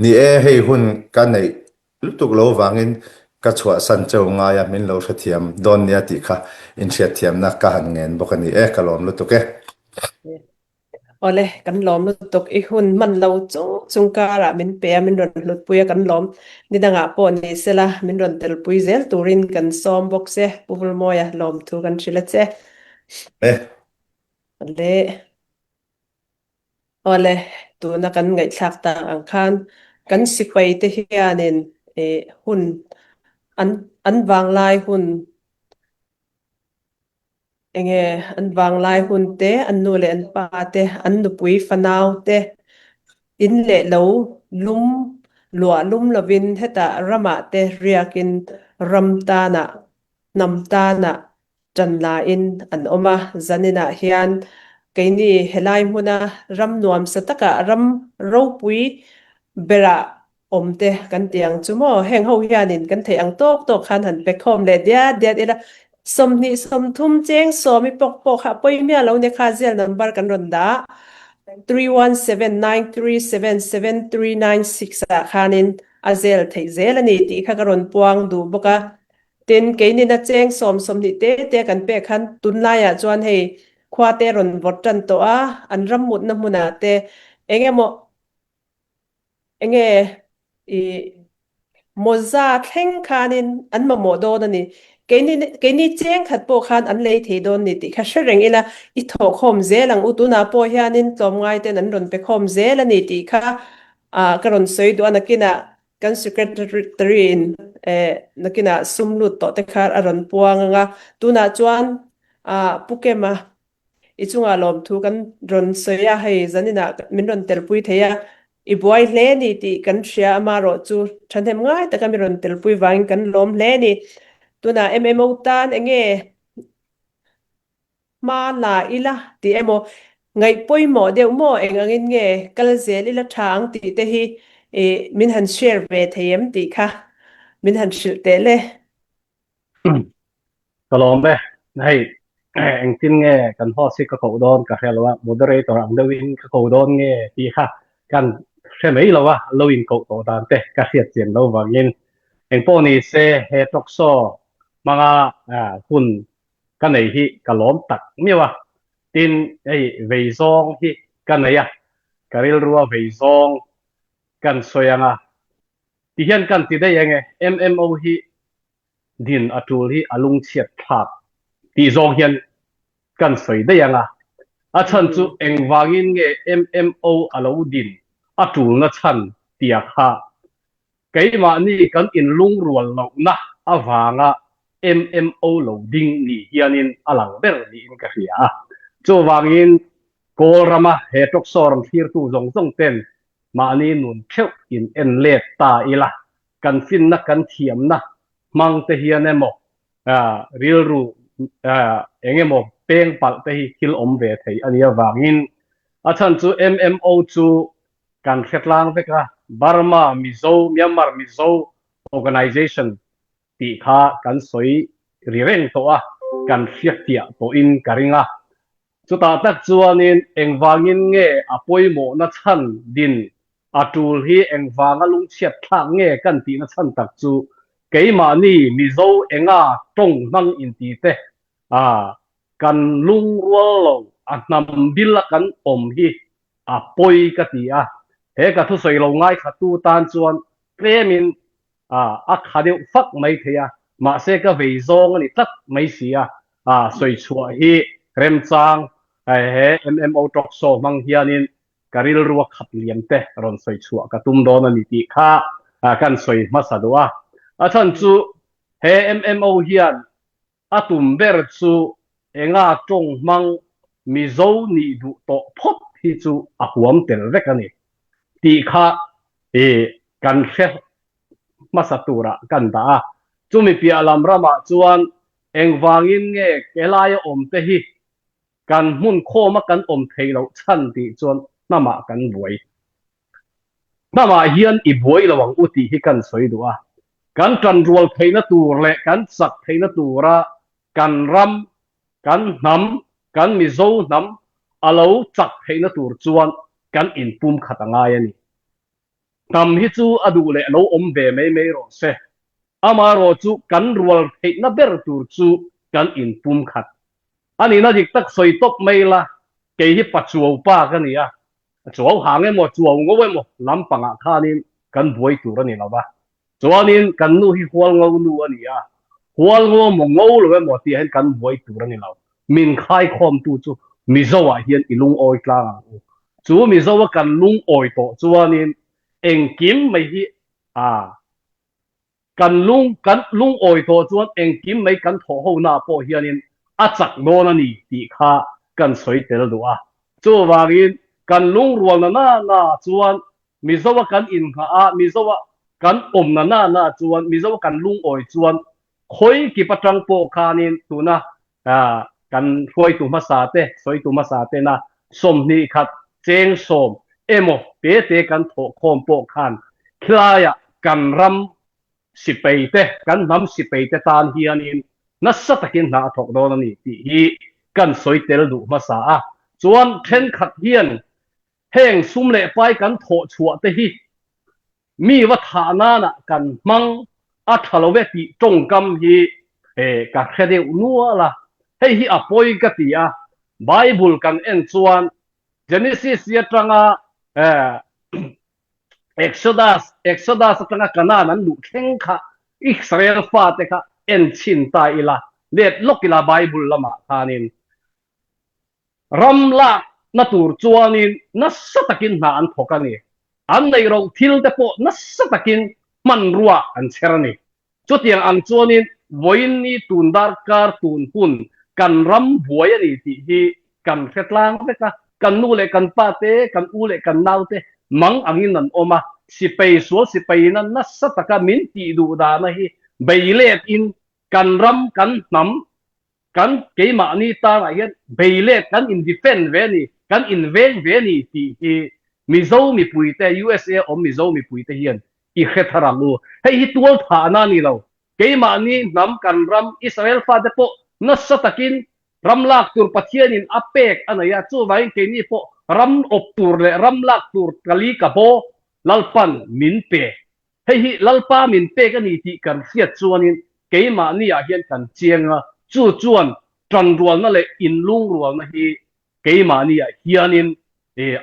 Speaker 2: Ni e, hei hun ka neih Lutuk lo vangin ka chhuahsan cheu ngai a, min lo hrethiam dawn nia tih kha inhriatthiamna ka han ngen bawk a ni e, ka lawm lutuk e.
Speaker 1: Awle, kan lawm lutuk. I hun hman lo chung chung karah min pe a, min rawn hlutpui a, kan lawm. Ni dangah pawh ni sela, min rawn telpui zel turin kan sawm bawk che, Pu Vulmawia lawmthu kan hrilh a che.
Speaker 2: E.
Speaker 1: Awle. Awle, tuna kan ngaihthlak tak ang khan kan sipai te hianin hun an an vanglai hun enge an vanglai hun te, an nu leh an pa te, an nupui fanau te in leh lo lum luah lum lovin hetah ramah te riakin ram tanah hnam tanah ṭan lain an awm a, zaninah hian keini helai hmuna ram nuamsa takah ram ropui berah awm te kan ti ang chu maw? Heng ho hianin kan theih ang tawk tawk khan han pe khawm leh diat diat ila, 20 30 cheng sawmi pawk pawh kha pawi miah lo nia kha zial number kan rawn dah 3179377396 ah khanin a zel theih zel a ni tih kha ka rawn puang duh bawk a. Tin, keinin a cheng 20 te te kan pek khan tunlaiah chuan hei khua te rawn vawt tan tawh a, an ram mutna hmunah te eng emaw enge i mawza thleng khanin an mamawh dawn a ni. Keini keini cheng khat pawh khan an lei thei dawn ni tih kha hre reng ila i thawhkhawm zel ang u. Tunah pawh hianin tlawmngai ten an rawn pe khawm zel a ni tih kha ka rawn sawi duh a, nakinah Kan Secretary in nakinah sum lut tawh te kha a rawn puang ang a, tunah chuan Pu Kema i chungah lawmthu kan rawn sawi a, hei zaninah min rawn telpui thei a, i buai hle ni tih kan hria amarawh chu thahnem ngai taka min rawn telpui vangin kan lawm hle ni. Tunah MMO tan enge Hma la ila tih emaw, ngaih pawimawh deuh maw eng angin nge kal zel ila tha ang tih te hi min han share ve thei em tih kha min han hrilh teh le.
Speaker 4: Ka lawm e, hei engtin nge kan host hi ka koh dawn ka hre lo a, moderator ang deuhin ka ko dawn nge tih kha kan hre mai lo a, lo inkoh tawh dan te ka hriat chian lo vangin engpawh ni se he talk show hmanga hun ka nei hi ka lawm tak miau a. Tin, hei vei zawng hi ka nei a, ka rilrua vei zawng kan sawi ang a, tihian kan ti daih eng e, MMO hi din a tul hi a lungchhiat thlak tih zawng hian kan sawi daih ang a. A chhan chu engvangin nge MMO a lo din a tulna chhan tia kha Keimahni kan inlungrual lohna avanga MMO lo ding ni hianin a lang ber niin ka hria a. Chuvangin Kawl rama he talkshow rawn thlirtu zawng zawng ten mahni nun theuh in en let ta ila, kan finna kan thiamna hmang te hian emaw rilru eng emaw peng palh te hi thil awm ve thei a nih avangin a chhan chu MMO chu Kan hre tlang vek a, Burma Mizo, Myanmar Mizo Organization tih kha kan sawi ri reng tawh a, kan hriatfiah tawhin ka ring a. Chutah tak chuanin engvangin nge a pawimawhna chhan din a tul hi engvanga lungchhiat thlak nge kan tihna chhan tak chu keimahni Mizo enga tawng hmang inti te a kan lungrual lo a hnam bil a kan awm hi A pawi ka ti a, he ka thusawi lo ngaithlatu tan chuan tlemin a kha deuh fak mai thei a, mahse ka vei zawng a ni tlat mai si a, sawi chhuah hi remchang he MMO talk show hmang hianin ka rilrua khat liam te rawn sawi chhuah ka tum dawn a ni tih kha kan sawi hmasa duh a. A chhan chu he MMO hian A tum ber chu enga tawng hmang Mizo nih duh tawh phawt hi chu a huam tel vek a ni tih kha i kan hre hmasa turah kan dah a. Chumi piah lam ramah chuan engvangin nge kelaia awmte hi kan hmun khawma kan awm theih loh chhan tih chuan hnamah kan buai. Hnamah hian i buai lo ang u tih hi kan sawi duh a. Kan tanrual theihna tur leh kan chak theihna tura kan ram, kan hnam, kan Mizo hnam a lo chak theihna tur chuan kan inpumkhat a ngai a ni. Hnam hi chu a duh leh lo awm ve mai mai rawh se. Amaherawhchu kan rual theihna ber tur chu kan inpumkhat a nihna dik tak sawi tawp mai la, kei hi Pachuau pa ka ni a, Chuau hang emaw, chuau ngo emaw lampangah khanin kan buai tur a ni lo va. Chuanin kan nu hi hualngo nu a ni a, hualngo emaw ngo lo emaw tih ah hian kan buai tur a ni lo. Min khaikhawmtu chu Mizo-ah hian i lungawi tlang ang u. Chu Mizo-a kan lungawi tawh chuanin engkim mai hi a. Kan lung kan lungawi tawh chuan engkim mai kan thawh ho na pawh hianin a chak dawn a ni tih kha kan sawi tel duh a. Chuvangin kan lungrualna na na chuan Mizo-a kan innghah a, Mizo-a kan awmna na na chuan, Mizo-a kan lungawi chuan khawi kip atang pawh khanin tuna kan hruaitu hmasa te, sawitu hmasa tena 20 khat cheng sawm emaw te te kan thawh khawm pawh khan khilaiah kan ram sipai te, kan hnam sipai te tan hianin nasa takin hna a thawk dawn a ni tih hi kan sawi tel duh hmasa a. Chuan thenkhat hian heng sum leh pai kan thawh chhuah te hi Mi va thah nanah kan hmang a tha lo e tih tawngkam hi ka hre deuh nual a, hei hi a pawi ka ti a, Bible kan en chuan Genesis hi atanga Exodus, Exodus atanga Canaan an luh thleng kha Israel fate kha en chhin ta ila, let lawk ila Bible lamah khanin Ram lakna tur chuanin nasa takin hna an thawk a ni. An neih roh thil te pawh nasa takin hmanrua an chher a ni. Chutiang ang chuanin vawiin ni tun darkar tun hun kan ram buai a ni tih hi kan hre tlang vek a. Kan nu leh kan pa te, kan u leh kan nau te mang angin an awm a. Sipai sual sipaina nasa taka min tih duh dahna hi bei let in kan ram kan hnam Kan keimahni tanah hian bei let kan in defend ve a ni, kan in veng ve a ni tih hi Mizo mipuite, USA awm Mizo mipuite hian i hre thar ang u. Hei hi tual thahna a ni lo. Keimahni hnam kan ram Israel fate pawh nasa takin ram lak tur Pathianin a pek a nei a, chuvangin keini pawh ram awp tur leh ram lak tur kali ka baw Lalpan min pe. Hei hi Lalpa min pek a ni tih kan hriat chuanin keimahni ah hian kan chiang a, chu chuan tanrualna leh inlungrualna hi keimahniah hianin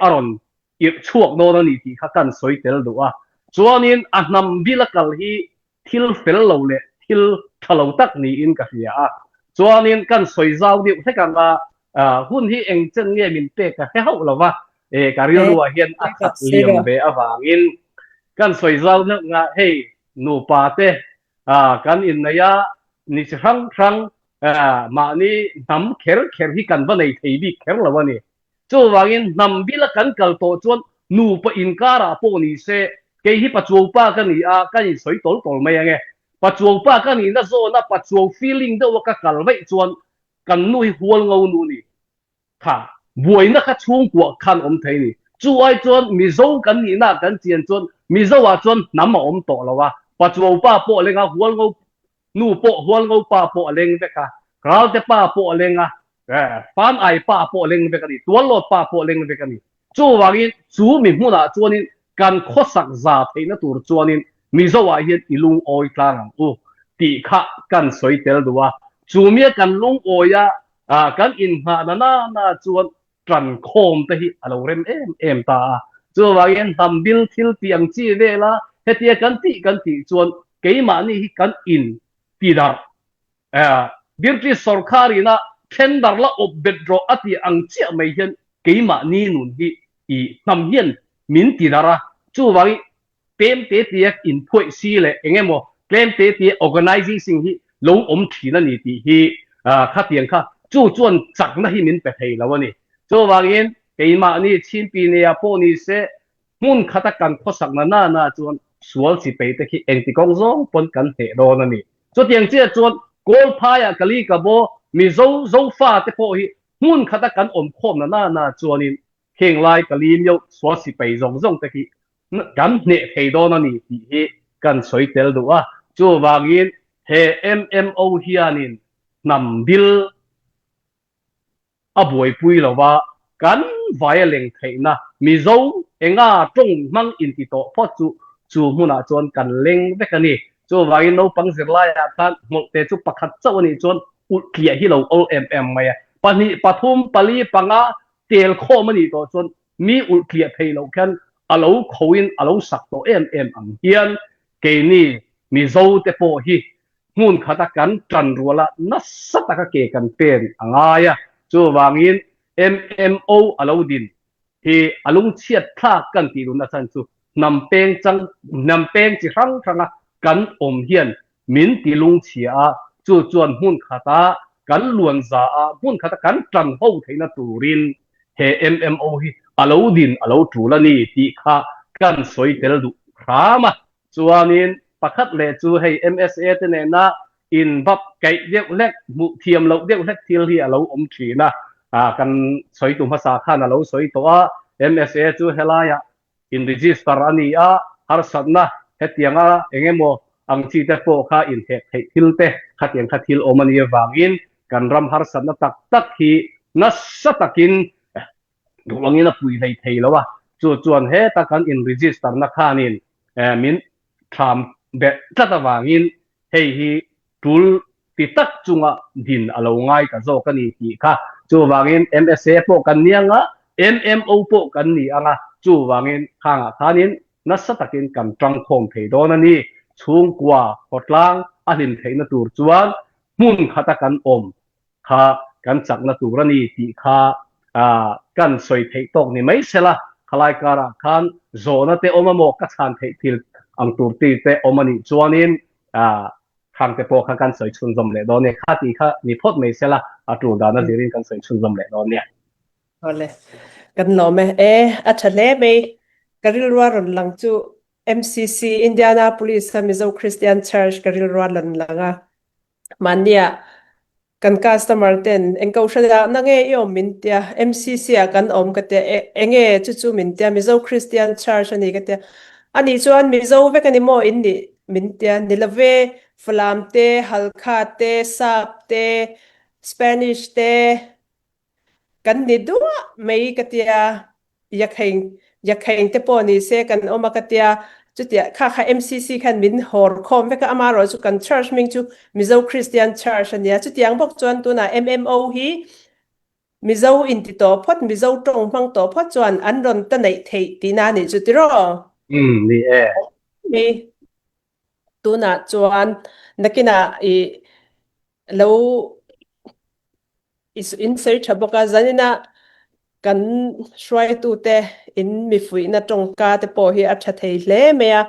Speaker 4: a rawn irh chhuak dawn a ni tih kha kan sawi tel duh a. Chuanin a hnam bil a kal hi thil fel lo leh thil tha lo tak niin ka hria a. Chuanin kan sawi zau deuh hlek ang a, hun hi eng chen nge min pek ka hre hauh lo va, ka rilruah hian a khat liam ve avangin kan sawi zau deuh ang a, hei nupa te kan inneih a, ni chi hrang hrang mahni hnam kher kher hi kan va nei thei bik kher lo a ni. Chuvangin hnam bila kan kal tawh chuan nupa inkarah pawh ni se, kei hi Pachuaupa ka ni a, ka insawi tawl tawl mai ange. Pachuaupa ka nihna zawna Pachuau feeling deuha ka kal vaih chuan kan nu hi hual ngo nu ni. Kha buaina kha chhungkuah khan awm thei ni. Chu ai chuan Mizo kan nihna kan chian chuan Mizoah chuan hnam a awm tawh lo a, Pachuaupa pawh a leng a, hual ngo nu pawh hual ngo pa pawh a leng vek a, Ralte pa pawh a leng a, Fan ai pa pawh a leng vek a ni, Tuallawt pa pawh a leng vek a ni. Chuvangin chu mi hmunah chuanin kan khawsak za theihna tur chuanin Mizoah hian i lungawi tlang ang u tih kha kan sawi tel duh a. Chu mia kan lungawia kan innghahna nana chuan tan khawm te hi a lo rem em em ta a. Chuvangin hnam bil thil tih ang chi vela hetia kan tih kan tih chuan keimahni hi kan in ti darh. British sorkar ina then darh la awp bet rawh a tih ang chiah mai hian keimahni nun hi i hnam hian min ti darh a. Chuvangin tlem te tia inphuaih si leh eng emaw tlem te tia organisation hi lo awm thin a ni tih hi khatiang kha chu chuan chakna hi min pe thei lo a ni. Chuvangin keimahni Chhimpi neia pawh ni se hmun khata kan khawsakna nana chuan sual chi pei te khi engti kawng zawng pawn kan hneh dawn a ni. Chutiang chiah chuan Kawlphaia Kalikabo Mizo Zofa te pawh hi hmun khata kan awm khawmna nana chuanin heng lai Kalimio sual chi pei zawng zawng te khi kan hneh thei dawn a ni tih hi kan sawi tel duh a. Chuvangin he MMO hianin hnam bil a buaipui lo va, kan vaia leng theihna Mizo enga tawng hmang inti tawh phawt chu chu hmunah chuan kan leng vek a ni. Chuvangin naupang zirlaiah khan hmawlhte chu pakhat chauh a nih chuan ulh tliah hi lo awl em em mai a. Pahnih, pathum, pali, panga tel khawm a nih tawh chuan mi ulh tliah thei loh khian a lo khoin a lo sak tawh em em ang hian keini Mizote pawh hi hmun khata kan tan ruala nasa taka ke kan pen a ngai a. Chuvangin MMO a lo din hi a lungchhiat thlak kan tih duhna chhan chu hnam peng chang hnam peng chi hrang hranga kan awm hian min ti lungchhia a, chu chuan hmun khata kan luan za a, hmun khata kan tan ho theihna turin he MMO hi a lo din a lo tul a ni tih kha kan sawi tel duh hram a. Chuanin pakhat leh chu hei MSA te nena inbap kaih deuh hlek, hmuh thiam loh deuh hlek thil hi a lo awm thin a, kan sawitu hmasa khan a lo sawi tawh a, MSA chu helaiah in register a ni a, harsatna hetianga eng emaw ang chi te pawh kha inhek theih thil te khatiang kha thil awm a nih avangin kan ram harsatna tak tak hi nasa takin duh angin a pui hlei thei lo a, chu chuan heta kan in register na khanin min thlam berh tlat avangin hei hi tul ti tak chunga din a lo ngai ta zawk a ni tih kha. Chuvangin MSA pawh kan ni anga, MMO pawh kan ni anga, chuvangin khangah khanin nasa takin kan tangkhawm thei dawn a ni. Chhungkua khawtlang a hlim theihna tur chuan hmun khata kan awm kha kan chakna tur a ni tih kha kan sawi theih tawk ni mai sela, khalai karah khan zawhna te awm amaw ka chhan theih thil ang tur ti te awm a nih chuanin khang te pawh kha kan sawi chhunzawm leh dawn nia, kha tih kha ni phawt mai sela a tul dan a zirin kan sawi chhunzawm leh dawn nia.
Speaker 1: Awle, kan lawm e. E, a tha hle mai. Ka rilrua rawn lang chu MCC, Indianapolis a Mizo Christian Church ka rilrua rawn lang a. Mahnia kan customer ten eng kohhran ah na nge i awm min tia, MCC ah kan awm ka tia, enge chu chu min tia, Mizo Christian Church a ni ka tia. Anih chuan Mizo vek a ni maw in nih min tia, ni love, Falam te, Halkha te, Sap te, Spanish te, Kan ni duah mai ka tia, Yakheng Yakheng te pawh ni se kan awm a ka tia, chutia kha kha MCC khan min hawr khawm vek a, amaherawh chu kan church hming chu Mizo Christian Church a nia, chutiang bawk chuan tunah MMO hi Mizo inti tawh phawt, Mizo tawng hmang tawh phawt chuan an rawn ta neih theih tihna a nih chu tiraw?
Speaker 4: Umm, ni e.
Speaker 1: Ni. Tunah chuan nakinah i lo i in sawi tha bawk a, zanina kan hruaitute in mi fuihna tawngka te pawh hi a tha thei hle mai a,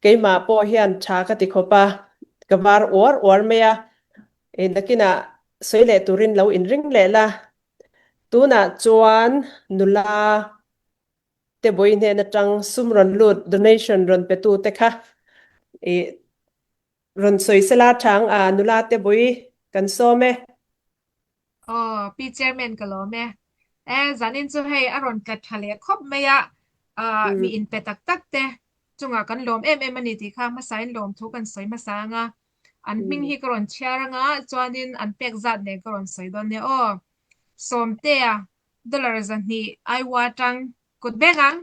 Speaker 1: keimah pawh hian tha ka ti khawp a, ka var uar uar mai a, i nakinah sawi leh turin lo inring leh la, tunah chuan nula te bawi hnen atang sum rawn lut donation rawn pe tu te kha i rawn sawi sela chang a nula te bawi kan sawm e.
Speaker 5: Aw Pi Chairman ka lawm e. E zanin chu hei a rawn tla tha leh khawp mai a, ah mi in pe tak tak te chungah kan lawm em em a ni tih kha hmasain lawm thu kan sawi hmasa ang a. An hming hi ka rawn chhiar ang a, chuanin an pek zat nen ka rawn sawi dawn nia aw. Sawmtea Dollar 200 Iowa atang kut beng ang.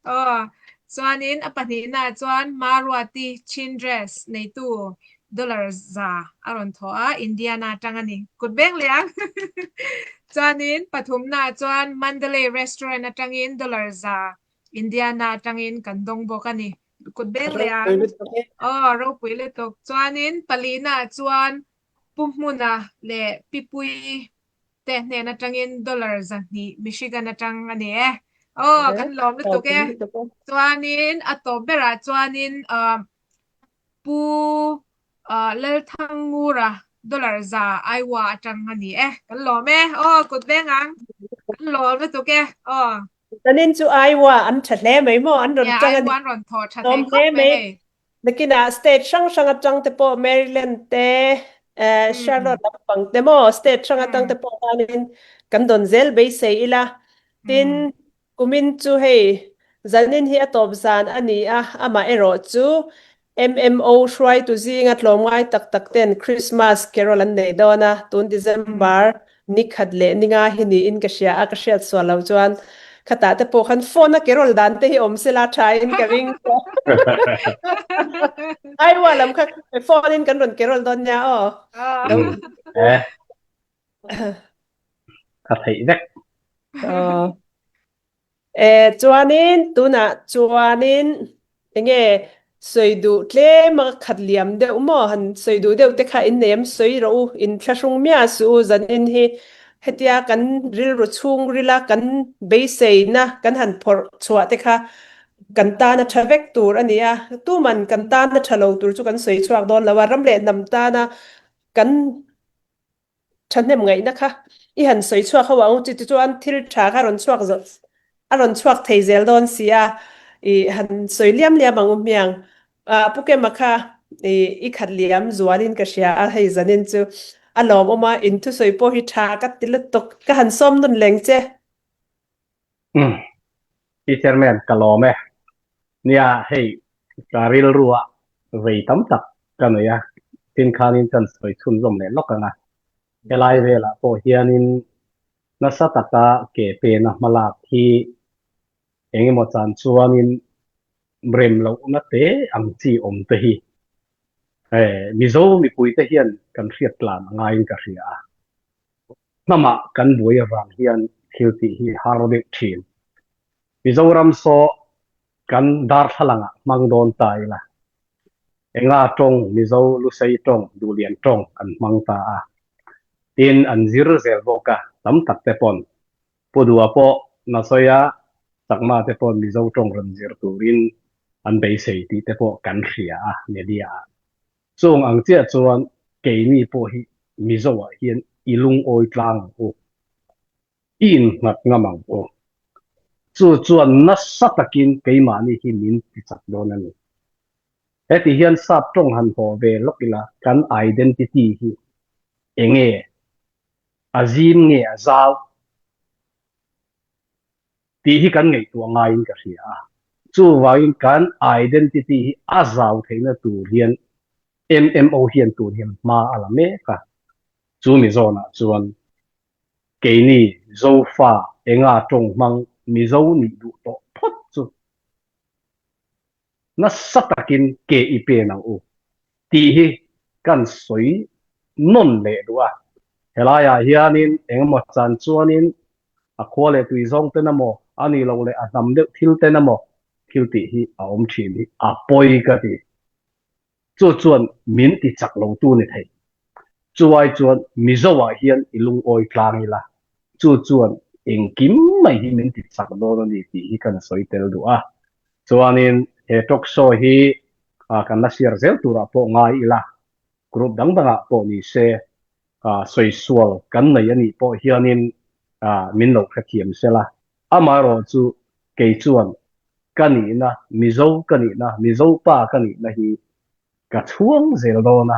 Speaker 5: Aw, chuanin a pahnihna chuan Maruati Chin Dress neitu dollar 100 a rawn thawh a, Indiana atang a ni. Kut beng leh ang. Chuanin pathumna chuan Mandalay Restaurant atangin dollar 100 Indiana atangin kan dawng bawk a ni. Kut beng leh ang. Aw, ropui lutuk. Chuanin palina chuan Pu Hmuna leh Pi Puii te hnen atangin dollar 200 Michigan atang a ni e. Aw, kan lawm lutuk e. Chuanin a tawp berah chuanin Pu Lalthangngura dollar 100 Iowa atang a ni e. Kan lawm e. Aw, kut veng ang. Kan lawm lutuk e. Aw.
Speaker 1: Zanin chu Iowa an tha hle mai maw? An rawn tang a ni.
Speaker 5: Iowa an rawn thawh tha thei khawp mai hei.
Speaker 1: Nakinah state hrang hrang atang te pawh Maryland te, Charlotte lampang te maw state hrang atang te pawh khanin kan dawn zel beisei ila. Tin, kumin chu hei zanin hi a tawp zan a ni a, amah erawh chu MMO hruaitu zinga tlawmngai tak tak ten Christmas carol an nei dawn a, tun December Ni khat leh ni nga hi niin ka hria a, ka hriat sual lo chuan khatah te pawh khan phone a carol dan te hi awm sela tha in ka ring. Aiwa lam kha phone in kan rawn carol dawn nia aw.
Speaker 4: Lo. Eh. Ka theih vek.
Speaker 1: Aw. E, chuanin tunah chuanin enge sawi duh tlem a khat liam deuh maw? Han sawi duh deuh te kha in nei em? Sawi rawh u, in thlahrung miah suh u, zanin hi hetia kan rilru chhungrila kan beiseina kan han phawrh chhuah te kha kan tana tha vek tur a ni a, tuman kan tana tha lo tur chu kan sawi chhuak dawn lo a, ram leh hnam tana kan Thahnem ngaihna kha i han sawi chhuak ho ang chu tichuan thil tha kha rawn chhuak a rawn chhuak thei zel dawn si a, i han sawi liam liam ang u hmiang. Pu Kema kha i i khat liam zualin ka hria a, hei zanin chu a lawmawm a, in thusawi pawh hi tha ka ti lutuk, ka han sawm nun leng che.
Speaker 4: Umm Pi Chairman ka lawm e. Nia hei ka rilru ah vei tam tak ka nei a, tin khanin kan sawi chhunzawm leh lawk ang a. Helai velah pawh hianin nasa taka ke pena hmalak hi engemaw chan chuanin rem lohna te ang chi awm te hi Mizo mipuite hian kan hriat tlan a ngaiin ka hria a. Hnamah kan buai avang hian thil tih hi har deuh thin. Mizoram saw kan darthlalangah hmang dawn ta ila. Enga tawng Mizo Lusei tawng Duhlian tawng an hmang ta a. Tin an zir zel bawk a, tam tak te pawn. Pu Dua pawh na sawi a, Chakma te pawn Mizo tawng rawn zir turin an beisei tih te pawh kan hria a media ah. Chung ang chiah chuan keini pawh hi Mizo ah hian i lungawi tlang ang u, i innghat ngam ang u. Chu chuan nasa takin keimahni hi min ti chak dawn a ni. Heti hian sap tawng han haw ve lawk ila kan identity hi enge a zim nge a zau? Tih hi kan ngaihtuah ngaiin ka hria a. Chuvangin kan identity hi a zau theihna tur hian MMO hian tun hian hma a la mek a. Chu mi zawnah chuan keini Zofa enga tawng hmang Mizo nih duh tawh phawt chu nasa takin ke i pen ang u tih hi kan sawi nawn leh duh a. Helaiah hianin engemaw chan chuanin a khua leh tui zawng ten emaw, a nih loh leh a hnam deuh thil ten emaw thil tih hi a awm thin hi a pawi ka ti. Chu chuan min ti chak lo tu ni thei. Chu ai chuan Mizo ah hian i lungawi tlang ila, chu chuan engkim mai hi min ti chak dawn a ni tih hi kan sawi tel duh a. Chuanin he talk show hi kan la share zel turah pawh ngai ila, group dang dangah pawh ni se sawi sual kan nei a nih pawh hianin min lo hrethiam sela. Amaherawh chu kei chuan ka nihna, Mizo ka nihna, Mizo pa ka nihna hi ka chhuang zel dawn a,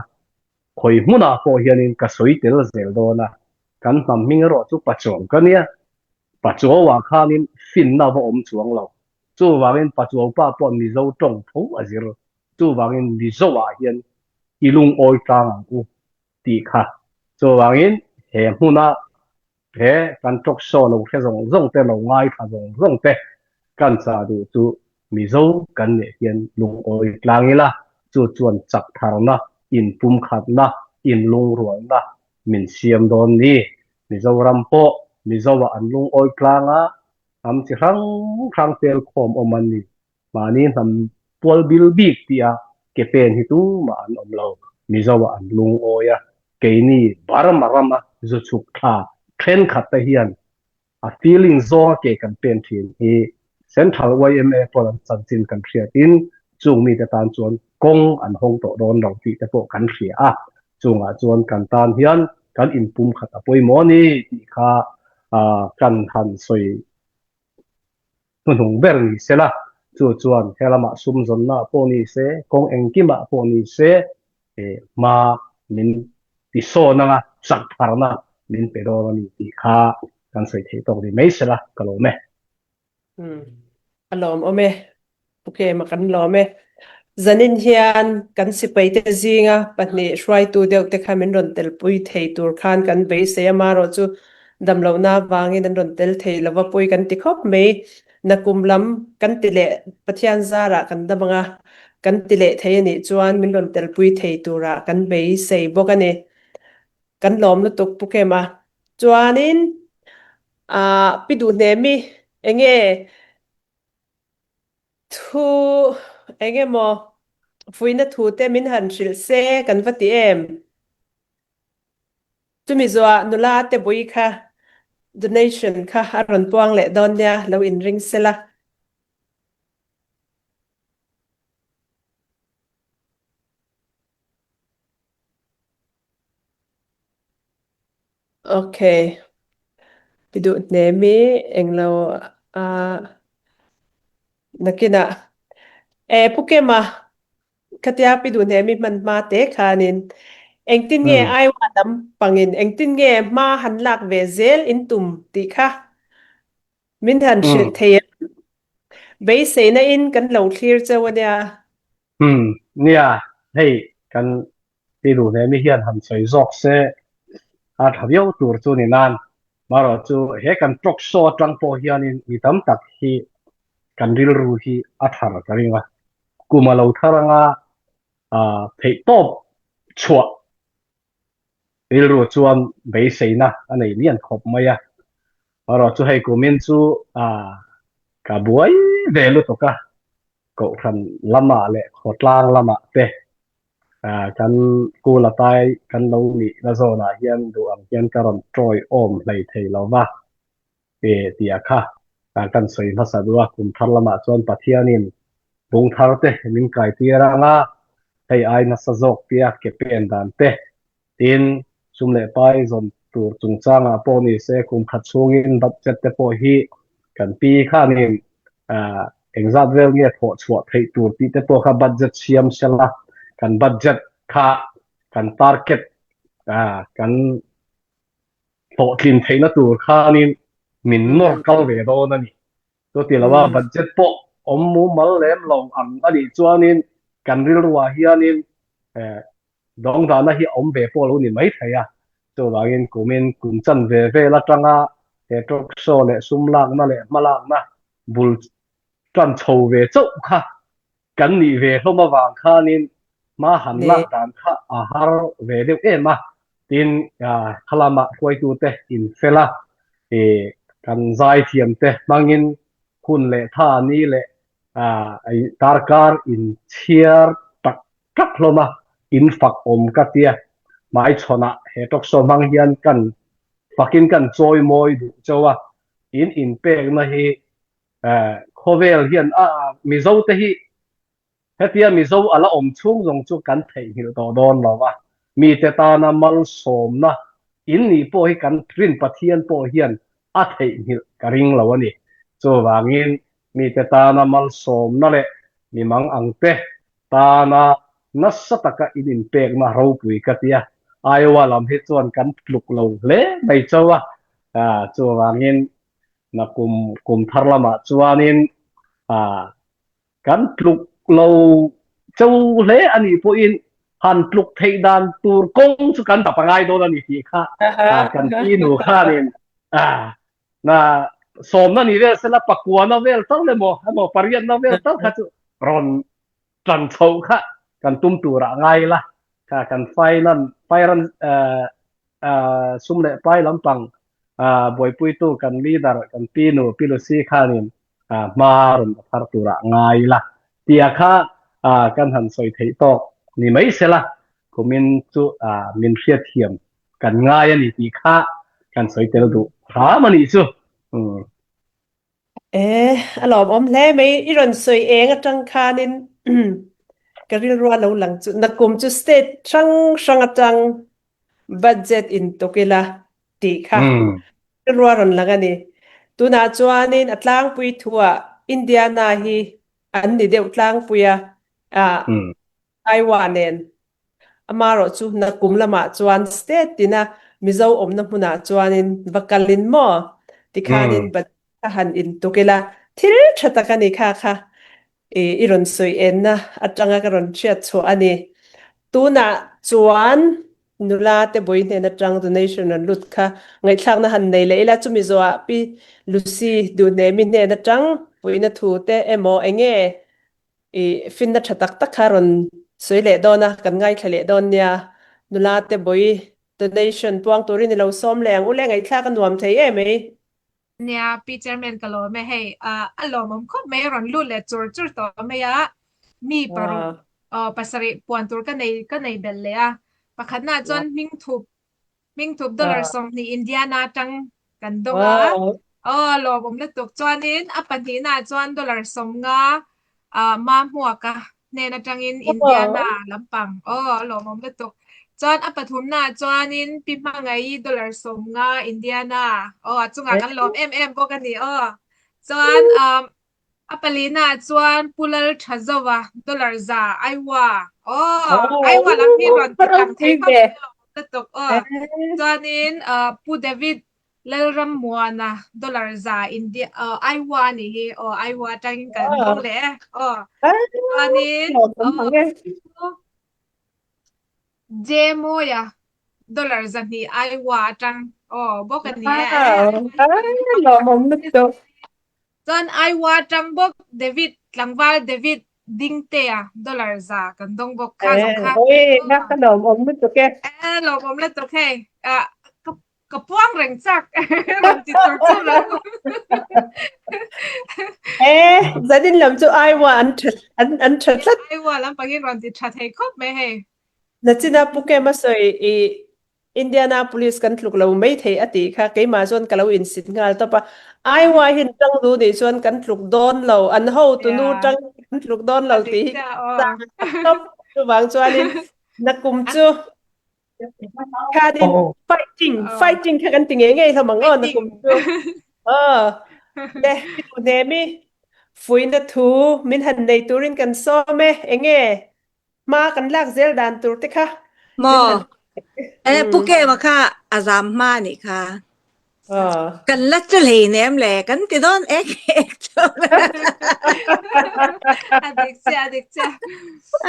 Speaker 4: khawi hmunah pawh hianin ka sawi tel zel dawn a, kan hnam hming erawh chu Pachuau ka nia. Pachuauah khanin finna va awm chuang lo. Chuvangin Pachuau pa pawh Mizo tawng tho a zir. Chuvangin Mizoah hian i lungawi tlang ang u tih kha. Chuvangin he hmuna he kan talk show lo hre zawng zawng te, lo ngaithla zawng zawng te kan chah duh chu Mizo kan nih hian lungawi tlang ila, chu chuan chak tharna, inpumkhatna, inlungrualna min siam dawn ni. Mizoram pawh Mizoah an lungawi tlang a, hnam chi hrang hrang tel khawm awm an ni. Mahni hnam pual bil bik tia ke pen hi tumah an awm lo. Mizoah an lungawi a, keini Burma rama zu chhuk thla thenkhat te hian a feeling zawnga ke kan pen thin hi Central yma pawn an chanchin kan hriatin chung mite tan chuan kawng an hawng tawh dawn lo tih te pawh kan hria a, chungah chuan kan tan hian kan inpumkhat a pawimawh a ni tih kha kan han sawi Hnuhnung ber ni se la, chu chuan he lamah sum zawnna pawh ni se, kawng engkimah pawh ni se, hma min ti sawn anga chak tharna min pe dawn a ni tih kha kan sawi theih tawk ni mai se la, ka lawm e.
Speaker 1: Umm, a lawmawm e. Pu Kema kan lawm e. Zanin hian kan sipaite zinga pahnih hruaitu deuh te kha min rawn telpui thei tur khan kan beisei a, marawh chu damlohna avangin an rawn tel thei lova pawi kan ti khawp mai. Nakum lam kan ti leh Pathian zarah kan dam anga kan ti leh thei a nih chuan min rawn telpui thei turah kan beisei bawk a ni. Kan lawm lutuk Pu Kema. Chuanin ah Pi Duhnemi enge Thu eng emaw fuihna thu te min han hrilh se kan va ti em? Chumi zuah nula te bui kha donation kha a rawn puang leh dawn nia lo inring sela. Okay. I duh hnem i englo a nakinah e Pu Kema khatia pi duh hnem i hman hma te khanin engtin nge Iowa lam pangin engtin nge hma han lak ve zel in tum tih kha min han hrilh thei em? Beiseina in kan lo thlir cheu ania.
Speaker 4: Nia, hei kan Ti duh hle mi hian han sawi zawk se a tha viau tur chu ni nan. Marawh chu he kan talk show atang pawh hianin mi tam tak hi kan rilru hi a thar ka ring a. Kum a lo thar anga theihtawp chhuah rilru chuan beiseina a nei lian khawp mai a. Marawh chu hei kumin chu ka buai ve lutuk a, kohhran lamah leh khawtlang lamah te Kan kula tai kan lo nihna zawnah hian duh ang hian ka rawn tawi awm hlei thei lo va tia kha kan sawi hmasa duh a. Kum thar lamah chuan Pathianin bung thar te min kai tir ang a, hei ai nasa zawk tia ke pen dan te Tin, sum leh pai zawn tur chungchangah pawh ni se, kum khat chhungin budget te pawh hi kan pi khanin engzat vel nge thawh chhuah theih tur tih te pawh kha budget siam sela, kan budget kha kan target kan hlawhtlin theihna tur khanin min nawr kal ve dawn a ni. Chuti lova budget pawh awm mumal lem lo ang a nih chuanin kan rilruah hianin Dawngdahna hi a awm ve pawh lo ni mai thei a, chuvangin kumin kum chan ve vel atanga he talk show leh sum lakna leh hmalakna bul tan chho ve chauh kha kan nih ve hlawm avang khanin hma han lak dan kha a har ve deuh em a. Tin, khalama hruaitute in fel a, kan zaithiamte hmangin hun leh tha ni leh darkar in chhiar tak tak hlawm a, in fak awm ka tia. Hmaichhawnah he talk show hmang hian kan fakin kan chawi mawi duh chauh a, in inpekna hi khawvel hian a Mizote hi Hetia Mizo a la awm chhung zawng chu kan theihnghilh tawh dawn lo va, mite tana malsawmna in nih pawh hi kan rin Pathian pawh hian a theihnghilh ka ring lo a ni. Chuvangin mite tana malsawmna leh mi mang angte tana nasa taka in inpekna ropui ka ti a, Iowa lam hi chuan kan tluk lo hle mai chauh a, chuvangin nakum kum thar lamah chuanin Kan tluk lo cho hle a nih pawhin han tluk theih dan tur kawng chu kan dap a ngai dawn a ni tih kha kan pi nu khanin na sawmna ni vel sela pakuana vel tal emaw emaw pariatna vel tal kha chu rawn tan chhoh kha kan tum turah ngai la kha kan finance finance sum leh pai lampang buaipuitu kan leader kan pi nu Pi Lucy khanin hma rawn la thar turah ngai ila tia kha kan han sawi theih tawk ni mai sela kumin chu min hriatthiam kan ngai a ni tih kha kan sawi tel duh hram a nih chu.
Speaker 1: E, a lawmawm hle mai. I rawn sawi eng atang khanin ka rilru a lo lang chu. Nakum chu state hrang hrang atang budget in tuk ila tih kha rilru a rawn lang a ni. Tunah chuanin a tlangpui thuah Indiana hi an ni deuh tlangpui a, Iowa nen. Amarawh chu nakum lamah chuan state tina Mizo awmna hmunah chuanin va kalin maw tikhanin budget kha han intuk ila thil tha tak a ni kha kha i rawn sawi enna atanga ka rawn hriat chhuah a ni. Tunah chuan nula te bui hnen atang donation rawn lut kha ngaihthlakna han nei leh ila chumi zawhah Pi Lucy Duhnemi hnen atang puihna thu te emaw enge I finna tha tak tak kha rawn sawi leh dawn a, kan ngaithla leh dawn nia. Nula te bawi donation puang turin i lo sawm leh ang u le, ngaihthlak a nuam thei em ei.
Speaker 5: Nia, Pi Chairman ka lawm e, hei a lawmawm khawp mai, a rawn lut leh chur chur tawh mai a, mi paruk aw pasarih puan tur ka nei ka nei belh leh a, pakhatna chuan hming thup Hmingthup dollar 20 Indiana atang kan dawng a. Aw lawmawm lutuk. Chuanin a pahnihnaah chuan dollar 50 ah Mahmuaka hnen atangin Indiana lampang. Aw lawmawm lutuk. Chuan a pathumnaah chuanin Pi Hmangaih dollar 50 Indiana. Aw a chungah kan lawm em em bawk a ni. Aw chuan A palina ah chuan Pu Lal Tha Zova dollar za Iowa aw Iowa lam hi rawn ti lang thei khawp mai lo lutuk aw chuanin Pu David Lalrammuana dollar za India aw Iowa a nih hi aw Iowa atangin kan dawng leh e aw chuanin aw J Mawia dollar 200 Iowa atang aw bawk a ni e.
Speaker 1: Lawmawm lutuk.
Speaker 5: Chuan Iowa atang bawk David tlangval David Dingtea dollar za kan dawng bawk kha zawng kha.
Speaker 1: Oi na ka lawmawm lutuk e.
Speaker 5: E lawmawm lutuk hei. Ka ka puang reng chak rawn ti tur chu lo.
Speaker 1: E zanin lam chu Iowa an tha an an tha tlat.
Speaker 5: Iowa lampangin rawn ti tha thei khawp mai hei.
Speaker 1: Nachina Pu Kema sawi i Indianapolis kan tluk lo mai thei a tih kha keimah chuan ka lo insit nghal tawp a. Iowa hian tang du nih chuan kan tluk dawn lo, an hotunu tang kan tluk dawn lo tih hi ka chang tawp. Chuvang chuanin nakum chu khanin fighting, fighting kha kan ti ngei ngei hlawm ang aw nakum chu. Aw, le i duh hnem i fuihna thu min han nei turin kan sawm e, enge? Hma kan lak zel dan tur te kha min
Speaker 3: Maw?
Speaker 1: han
Speaker 3: E, Pu Kema kha a zam hma nih kha. Kan la che hlei nem le, kan ti dawn ek ek chuan.
Speaker 5: A dik chiah, a dik chiah.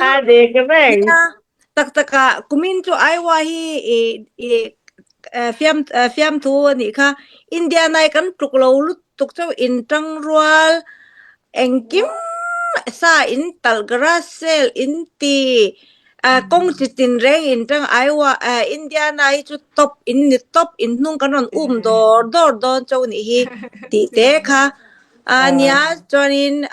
Speaker 1: A dik reng.
Speaker 3: Nia, tak taka kumin chu Iowa hi i i fiam fiamthu a nih kha. Indiana hi kan tluk lo lutuk chauh in tangrual Engkim sa in talh garage sale in ti. Kawng chi tin reng in tang Iowa Indiana hi chu top in ni top in hnung kan rawn um dawr dawr dawn cho nih hi tih te kha nia chuanin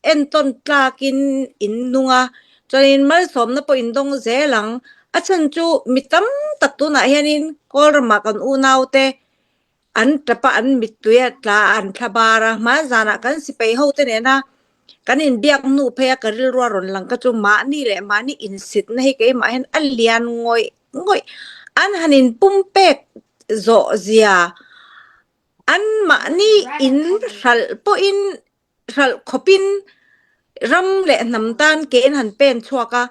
Speaker 3: entawn tlakin in nung a, chuanin malsawmna pawh in dawng zel ang. A chhan chu mi tam tak tunah hianin Kawlramah kan unaute an tap a, an mittui a tla a, an thla bar a. Hmanzanah kan sipai hote nena kan inbiak hnu phei a ka rilru a rawn lang ka chu mahni leh mahni insitna hi keimah hian a lian ngawih ngawih. An han inpumpek zawh zia an mahni in hralh pawhin hralh khawpin ram leh hnam tan kein han pen chhuak a,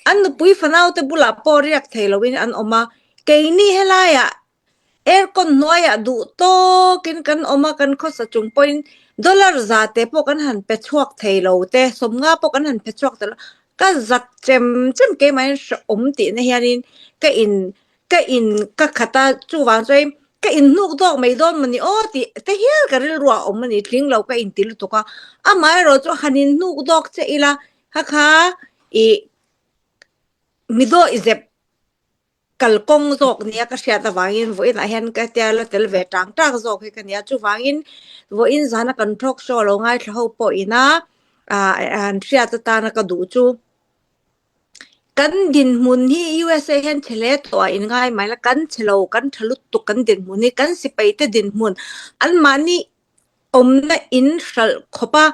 Speaker 3: an nupui fanaute bulah pawh riak thei loin an awm a, keini helaiah aircon hnuaiah duh tawkin kan awm a, kan khawsa chung pawhin dollar za te pawh kan han pe chhuak thei lo te, sawmnga pawh kan han pe chhuak thei lo, ka zak chem chem keimahin hrehawm tihna hianin ka in Ka in ka khat a, chuvang chuan ka in hnuk dawk mai dawn mawni aw tih te hial ka rilru ah awm a ni, tling lo ka inti lutuk a. Amaherawh chu han in hnuk dawk che ila kha kha ih mi daw i zep kalkawng zawk nia ka hriat avangin vawiinah hian ka tia la tel ve tang tang zawk hi ka nia. Chuvangin vawiin zana kan talk show lo ngaithla ho pawh ina ah an hriat atana ka duh chu. Kan dinhmun hi USA hian chhe hle tawh a inngai mai la, kan chhe lo, kan tha lutuk kan dinhmun hi, kan sipaite dinhmun anmahni awmna in hralh khawp a,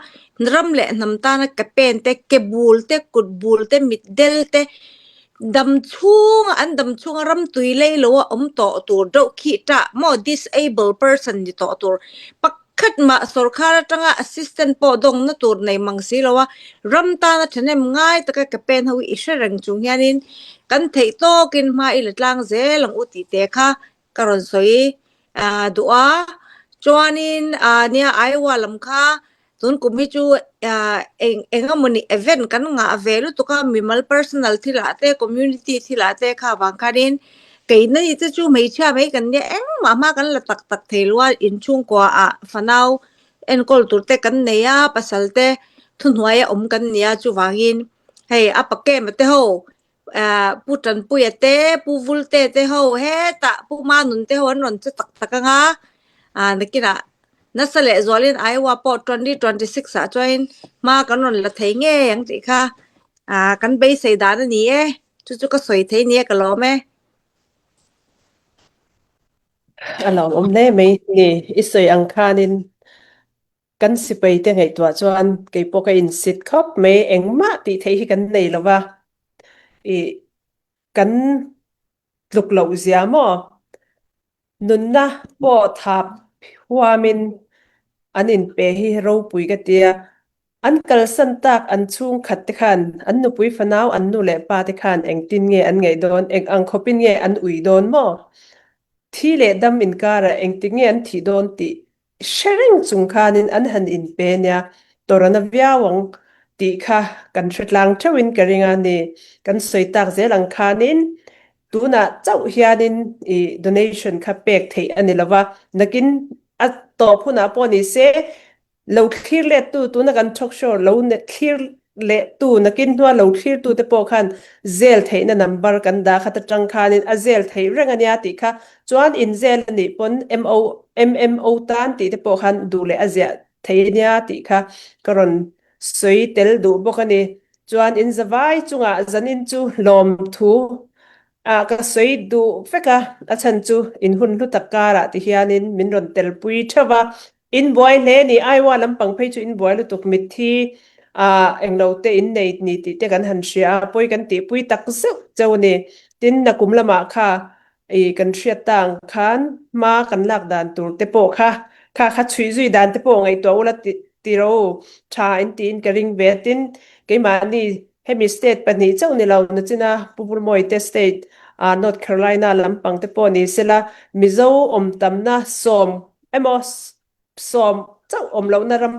Speaker 3: ram leh hnam tana ke pen te, ke bul te, kut bul te, mit del te, dam chhunga an dam chhunga ram tui lei lo a awm tawh tur deuh khi tah maw disable person ni tawh tur Khat mah sorkar atanga assistant pawh dawngna tur nei mang si lo a, ram tana thahnem ngai taka ke pen ho hi i hre reng chung hianin kan theih tawkin hma i la tlang zel ang u tih te kha ka rawn sawi duh a. Chuanin nia Iowa lam kha tun kum hi chu eng eng emawni event kan ngah ve lutuk a, mimal personal thilah te community thilah te kha vang khanin Keina ni te chu hmeichhia mai kan nia engmah hma kan la tak tak thei lo a, inchhungkua ah fanau enkawl tur te kan nei a, pasal te thuhnuai a awm kan nia chuvangin hei a pakema te ho ah Pu Tanpuia te Pu Vulte te ho hetah Pu Manun te ho an rawn che tak tak anga ah nakinah nasa leh zualin Iowa pawh 2026 ah chuanin hma kan rawn la thei ngei ang tih kha ah kan beisei dan a ni e. Chu chu ka sawi thei nia ka lawm e.
Speaker 1: A lo awm hle mai ni. I sawi ang khanin kan sipai te ngaihtuah chuan kei pawh ka insit khawp mai. Engmah tih theih hi kan nei lo va. I kan tluk loh zia maw? Nunna pawh thap huamin an inpe hi ropui ka tia. An kalsan tak an chhungkhat te khan, an nupui fanau an nu leh pa te khan engtin nge an ngaih dawn, eng ang khawpin nge an ui dawn maw? Thi leh dam inkarah engtik nge an thih dawn tih Hre reng chung khanin an han inpe nia, tawrhna viau ang tih kha kan hre tlang theuhin ka ring a ni. Kan sawi tak zel ang khanin tunah chauh hianin i donation kha pek theih a ni lo va, nakin a tawp hunah pawh ni se lo thlir lettu tuna kan talk show lo thlir lehtu nakin hnua lo thlirtute pawh khan zel theihna number kan dah khat atang khanin a zel theih reng a nia tih kha chuan in zel a nih pawn MO MMO tan tih te pawh khan duh leh a ziah thei a nia tih kha ka rawn sawi tel duh bawk a ni. Chuan in zavai chungah zanin chu lawmthu ah ka sawi duh vek a, a chhan chu in hun hlu tak karah ti hianin min rawn telpui theuh va, In buai hle ni, Iowa lampang phei chu in buai lutuk mitthi ah englo te in nei ni tih te kan han hria a, pawi kan tihpui tak zeuh cheu a ni. Tin, nakum lamah kha i kan hriat ta ang khan hma kan lak dan tur te pawh kha kha kha chhuih zui dan te pawh ngaihtuah ula ti ro tha in tiin ka ring ve a. Tin, keimahni hemi state pahnih chauh ni lo nachina Pu Vulmawi te state ah North Carolina lampang te pawh ni sela Mizo awm tamna sawm Emaw sawm chauh awm lohna ram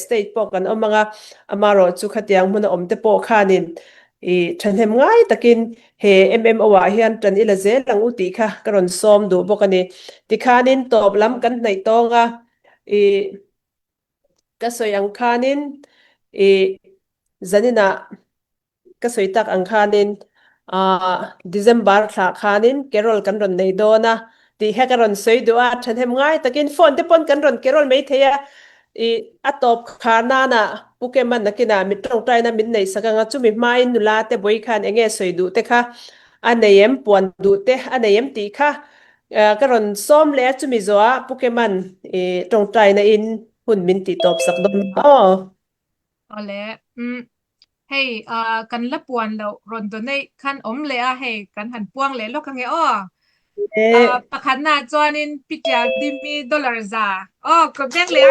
Speaker 1: state pawh kan awm ang a, amarawh chu khatiang hmuna awm te pawh khanin i thahnem ngai takin he MMO ah hian tan ila zel ang u tih kha ka rawn sawm duh bawk a ni. Tikhanin tawp lam kan hnaih tawng a, i ka sawi ang khanin i zaninah. ka sawi tak ang khanin December thlah khanin carol kan rawn nei dawn a tih kha ka rawn sawi duh a, thahnem ngai takin phone te pawn kan rawn carol mai thei a, ih a tawp khar nana Pu Keman nakinah mi tawngtaina min neih sak anga chumi hmain nula te bawi khan enge sawi duh te kha a nei em, puan duh te a nei em tih kha ka rawn sawm leh a, chumi zawhah Pu Keman ih tawngtaina in hun min tih tawp sak dawn aw.
Speaker 5: Awle, umm hei kan la puan loh rawn donate khan awm leh a, hei kan han puang leh lawk ange aw. Pakhatna chuanin Pi Tial Dimi dollar za aw ka beng leh a.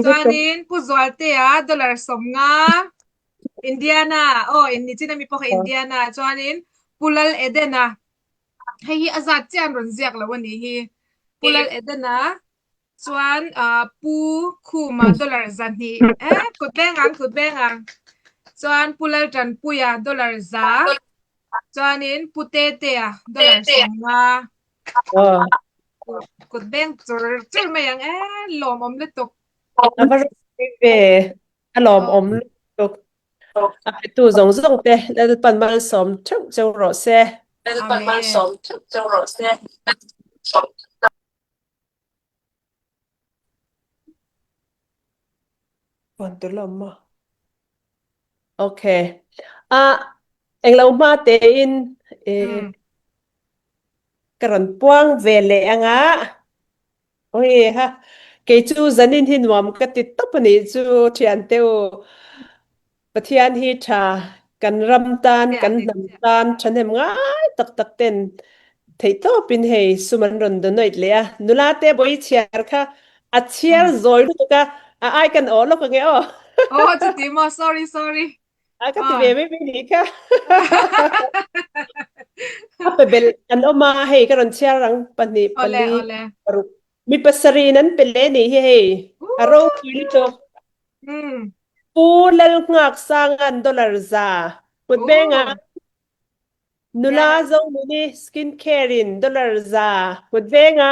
Speaker 5: Chuanin Pu Zualtea dollar 50 Indiana aw in nichin ami pawh kha Indiana chuanin Pu Lal Edena hei hi a zat chiah an rawn ziak lo a nih hi Pu Lal Edena Chuan Pu Khuma dollar 200 eh kut beng ang kut beng ang. Chuan Pu Laltanpuia dollar 100 chuanin Pu Tetea dollar 50. Kut beng chur chur mai ang eh lawmawm lutuk.
Speaker 1: A va ropui ve a lawmawm lutuk. A petu zawng zawng te Lalpan malsawm theuh cheu rawh se.
Speaker 5: Lalpan malsawm
Speaker 1: theuh cheu rawh se. Ok. A englo hma tein ka rawn puang ve leh anga. Oi ha. Kei chu zanin hi nuam ka ti tawp a nih chu thiante u. Pathian hi tha kan ram tan, kan hnam tan thahnem ngai tak tak ten theihtawpin hei sum an rawn donate leh a. Nula te bawi chhiar kha a chhiar zawi lutuk a, a ai kan awh lawk ange aw.
Speaker 5: Aw chuti maw, sorry sorry.
Speaker 1: A ka ti ve mai mai nih kha. A pe belh an awm a, hei ka rawn chhiar ang pahnih pali paruk mi pasarih in an pe leh nih hi hei a ropui lutuk. Pu Lalngaksanga'n dollar 100 kut venga nula Zonuni skin care in dollar 100 kut venga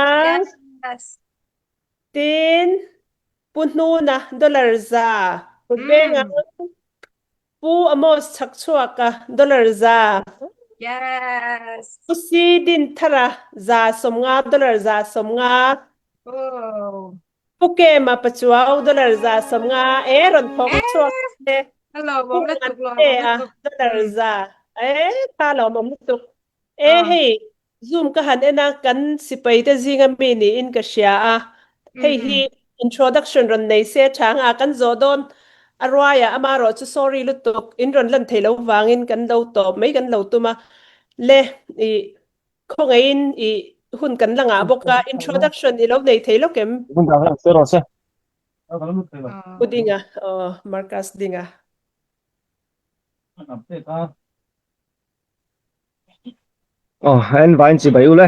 Speaker 1: tin Pu Hnuna dollar 100 kut venga Pu Amos Chhakchhuaka dollar 100 Pu Si Dinthara 150 dollar 150 Pu Kema Pachuau dollar 150 e rawn thawk chhuak te. Pu Ngantea dollar 100 e tha lawmawm lutuk. E hei Zoom ka han en a kan sipai te zinga mi niin ka hria a. Hei hi introduction rawn nei se tha anga kan zawh dawn a ruaia amarawh chu sorry lutuk in rawn lan thei lo vangin kan lo tawp mai kan lo tum a le i Khawngaihin i hun kan la ngah bawk a, introduction i lo nei thei lawk em? Pu Dinga, aw Marcus Dinga.
Speaker 6: Aw, en vain chibai ule.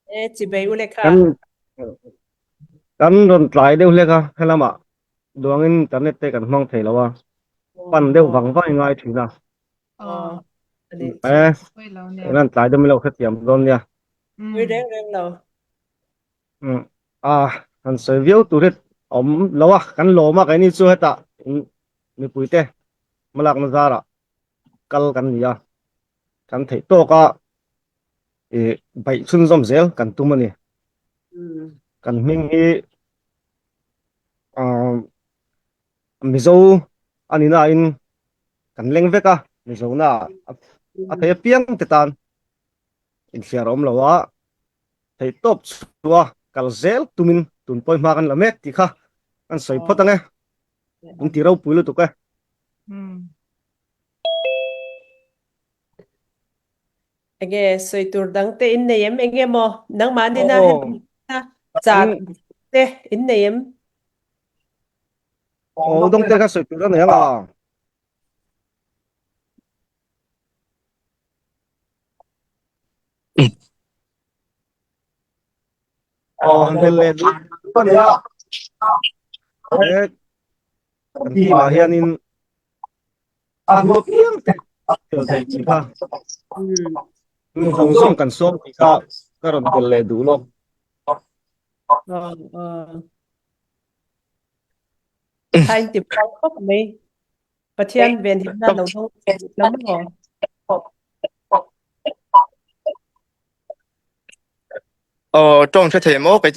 Speaker 1: E, chibai ule kha.
Speaker 6: Kan kan rawn tlai deuh hlek a, helamah duangin internet te kan hmang thei lo a, pan deuh vang vang i ngai thin a. Eh, nan tlai deuh lo hrethiam dawn nia.
Speaker 1: Pui reng reng lo.
Speaker 6: A han sawi viau tur hi awm lo a, kan lawm a keini chu hetah mipuite hmalakna zarah kal kan ni a, kan theih tawk a ih baih chhunzawm zel kan tum a ni. Kan hming hi ah Mizo a ni nain kan leng vek a, Mizo na a thei apiang te tan inhliar a awm lo a, theih tawp chhuah a kal zel tumin tun pawi hma kan la mek tih kha kan sawi phawt ang e, in ti ropui lutuk e.
Speaker 1: Enge sawi tur dang te in nei em? Enge maw nangmah nina hemi chah te in nei em?
Speaker 6: Aw dawng te kha sawi tur a nei ang a. Aw han hel leh duh a ni a. He kan team ah hianin a hnu apiang te tel theih tih kha mi zawng zawng kan sawm tih kha ka rawn tel leh duh lawk.
Speaker 1: Thain ti phal khawp mai. Pathian venhimna lo dawng la maw?
Speaker 7: Aw tawng hre thei maw kei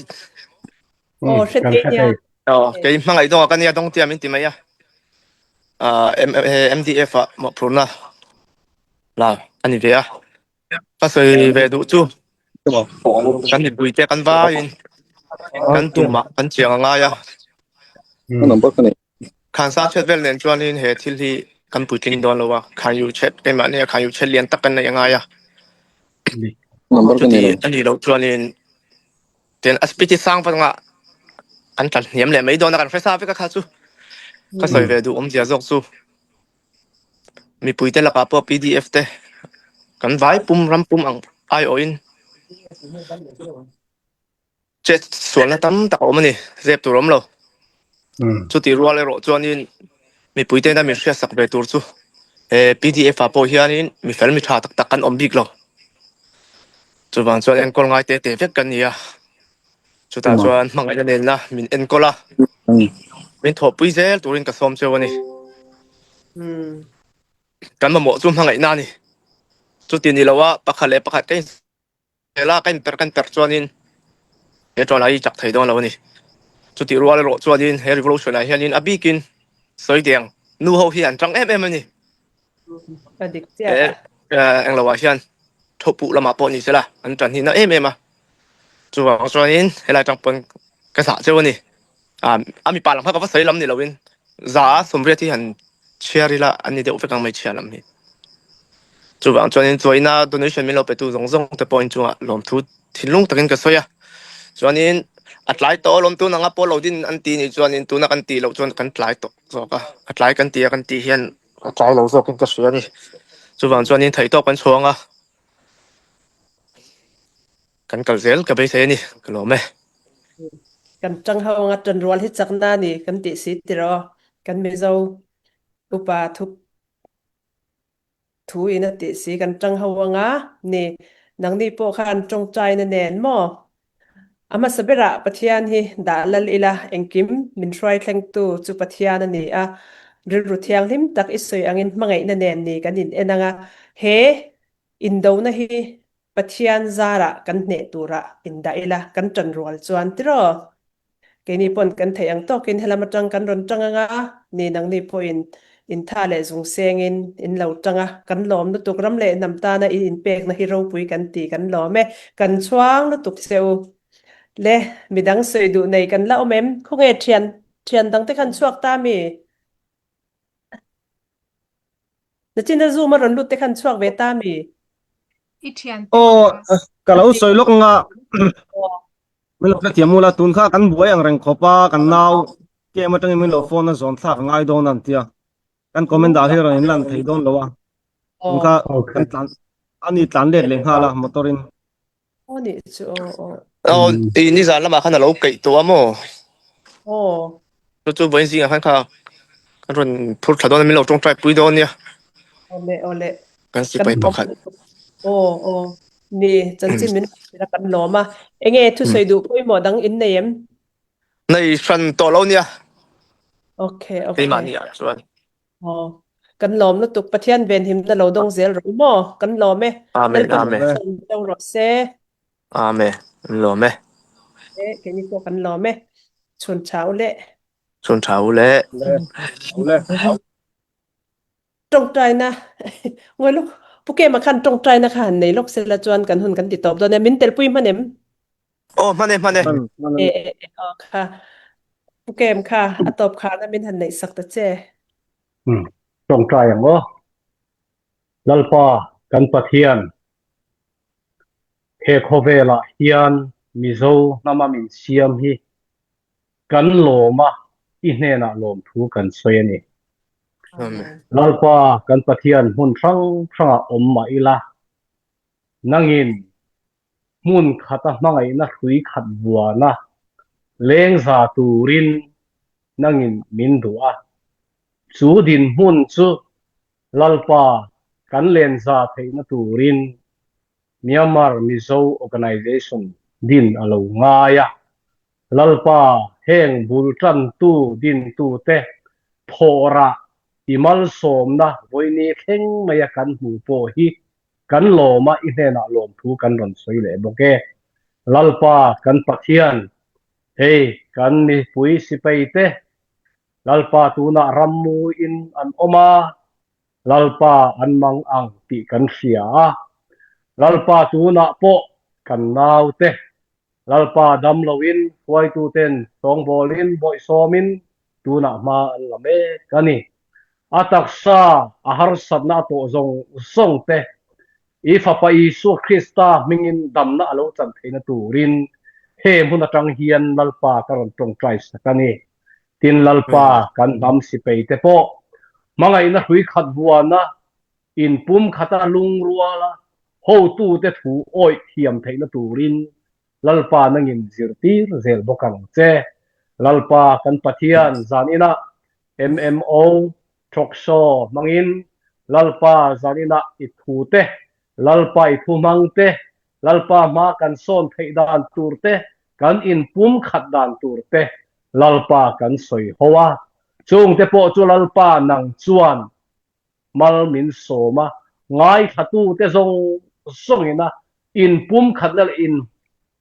Speaker 1: Aw hre
Speaker 4: Kan
Speaker 1: thei
Speaker 4: hre
Speaker 1: nia.
Speaker 4: thei.
Speaker 7: Aw kei hmangaih dawnga ka nia dawng tia min ti mai a. Ah MDF ah mawhphurhna la a ni ve a. Ka sawi ve duh chu kan mipui te kan vaiin kan tumah kan chiang a ngai a. Khansa chhiat vel nen chuanin he thil hi kan puitling dawn lo a, Khanyu chhet keimahni a Khanyu chhet lian tak kan neih a ngai a. Chuti a nih loh chuanin ten a speed hi sang vanga kan tla hniam leh mai dawn a kan hre sa vek a kha chu. Ka sawi ve duh awmzia zawk chu mipuite lakah pawh PDF te kan vai pum ram pum ang aiawhin Chet sualna tam tak a awm a ni, zep tur a awm lo. Chutih rual erawh chuanin mipui tena min hriatsak ve tur chu he PDF ah pawh hianin mi fel mi tha tak tak kan awm bik lo. Chuvang chuan enkawl ngai te te vek kan ni a, chutah chuan hmangaihna nenna min enkawl a, min thawhpui zel turin ka sawm cheu a ni. Kan mamawh chu hmangaihna a ni. Chuti ni loa pakhat leh pakhat ka in. Hela ka inperh ka inperh chuanin he ṭawl hi chak thei dawn lo a ni. Chutih rual erawh chuanin he revolution ah hianin a bikin sawi deng nu ho hi an ṭang em em a ni.
Speaker 1: A dik chiah
Speaker 7: He
Speaker 1: a.
Speaker 7: englo ah hian thopuh lamah pawh ni sela an ṭan hi na em em a. Chuvang chuanin helai ṭang pawn ka zah cheu a ni. A mipa lam kha ka va sawi lam ni loin za a 80 hi han chhiar ila an ni deuh vek ang hmeichhia lam hi. Chuvang chuanin chuaina donation min lo petu zawng zawng te pawh inchungah lawmthu thinlung takin ka sawi a. Chuanin a tlai tawh alawm tun anga pawh lo din an ti nih chuanin tuna kan tih loh chuan kan tlai tawh zawk a. A tlai kan ti a kan tih hian a tlai lo zawkin ka hria a ni. Chuvang chuanin theihtawp kan chhuang a. Kan kal zel ka beisei a ni, ka lawm e.
Speaker 1: Kan tang ho anga tanrual hi chakna a ni kan tih si tiraw kan Mizo upa thu thu in a tih si kan tang ho anga ni nangni pawh khan tawngtaina nen maw a hmasa berah Pathian hi dah lal ila engkim min hruai thlengtu chu Pathian a ni a rilru thianghlim tak i sawi angin hmangaihna nen ni kan in en anga he Indona hi Pathian zarah kan hneh turah indah ila kan ṭan rual chuan tiraw? Keini pawn kan theih ang tawkin helam aṭang kan rawn ṭang anga, ni nangni pawhin intha leh zung sengin in lo ṭang a, kan lawm lutuk ram leh hnam tana in inpekna hi ropui kan ti kan lawm e, kan chhuang lutuk che u. Le, midang sawi duh nei kan la awm em? Khawnge ṭhian ṭhian dangte khan chhuak ta mi? Nachin a zoom a rawn lut te khan chhuak ve ta mi?
Speaker 5: I thian te
Speaker 6: Aw,
Speaker 5: kha.
Speaker 6: ka lo sawi lawk anga min lo hrethiam ula tun kha kan buai ang reng khawp a kan nau kem atangin min lo phone a zawn thlak a ngai dawn a an tia kan comment dah hi rawn inlan thei dawn lo a tun kha kan tlan ani tlan let leh nghal a motor in.
Speaker 1: Aw nih chu aw aw.
Speaker 7: Aw i nizan lamah khan a lo keih tawh a maw?
Speaker 1: Aw.
Speaker 7: Chu chu vawiin zingah khan kha kan rawn phur thla dawn a min lo tawngtai pui dawn nia.
Speaker 1: Awle awle.
Speaker 7: Kan sipai pakhat.
Speaker 1: Aw aw ni chanchin min hrilh a kan lawm a. Enge thusawi duh pawimawh dang in nei em?
Speaker 7: Nei hran tawh lo nia.
Speaker 1: Okay okay.
Speaker 7: Keimahni ah chuan.
Speaker 1: Aw, kan lawm lutuk. Pathian venhimna lo dawng zel rawh u maw? Kan lawm e.
Speaker 7: Amen,
Speaker 1: Lalpa
Speaker 7: amen.
Speaker 1: sawm deuh rawh se.
Speaker 7: Amen, kan lawm e.
Speaker 1: E, keini pawh kan lawm e. Chhun tha u le.
Speaker 7: Chhun tha u le.
Speaker 6: Le.
Speaker 1: Tawngtaina, ngawi lawk, Pu Kema khan tawngtaina kha han nei lawk sela chuan kan hun kan ti tawp dawn e. Min telpui hman em?
Speaker 7: Aw, hman e, hman e.
Speaker 6: Hman, hman
Speaker 1: E, e, e, aw kha. Pu Kem kha, a tawp kharna min han neih sak ta che.
Speaker 4: Hmm. Tawngtai ang aw. Lalpa kan Pathian, he khawvelah hian Mizo hnama min siam hi kan lawm a, i hnenah lawmthu kan sawi a ni.
Speaker 7: Amen.
Speaker 4: Lalpa kan Pathian hmun hrang hrangah awm mah ila, nangin Hmun khata hmangaihna hrui khat vuana lengza turin nangin min duh a. Chu dinhmun chu Lalpa kan lenza theihna turin Myanmar Mizo Organization din a lo ngai a. Lalpa heng bul tantu dintute thawhrah. I malsawmna vawiini thleng maia kan hmuh pawh hi kan lawma i hnenah lawmthu kan rawn sawi leh bawk e. Lalpa kan Pathian, hei kan mipui sipai te, Lalpa tunah rammuin an awm a, Lalpa an mang ang tih kan hria a, Lalpa tunah pawh kan naute Lalpa dam loin hruaituten sawngbawlin bawihsawmin tunah hma an la mek a ni. A taksa a harsatna a tawh zawng zawng te i Fapa Isua Krista hmingin damna a lo chan theihna turin he hmun atang hian Lalpa ka rawn tawngtai sak a ni. Tin Lalpa kan hnam sipai te pawh hmangaihna hrui khat vuana inpum khata lungruala hotute thu awih thiam theihna turin Lalpa nangin zirtir zel bawk ang che. Lalpa kan Pathian zaninah MMO talk show hmangin Lalpa zaninah i thute, Lalpa i thu hmangte, Lalpa hma kan sawn theih dan turte, kan inpum khat dan turte Lalpa kan sawi ho a. Chungte pawh chu Lalpa nang chuan Mal min sawm a, ngaithlatute zawng zawngina inpumkhatna leh in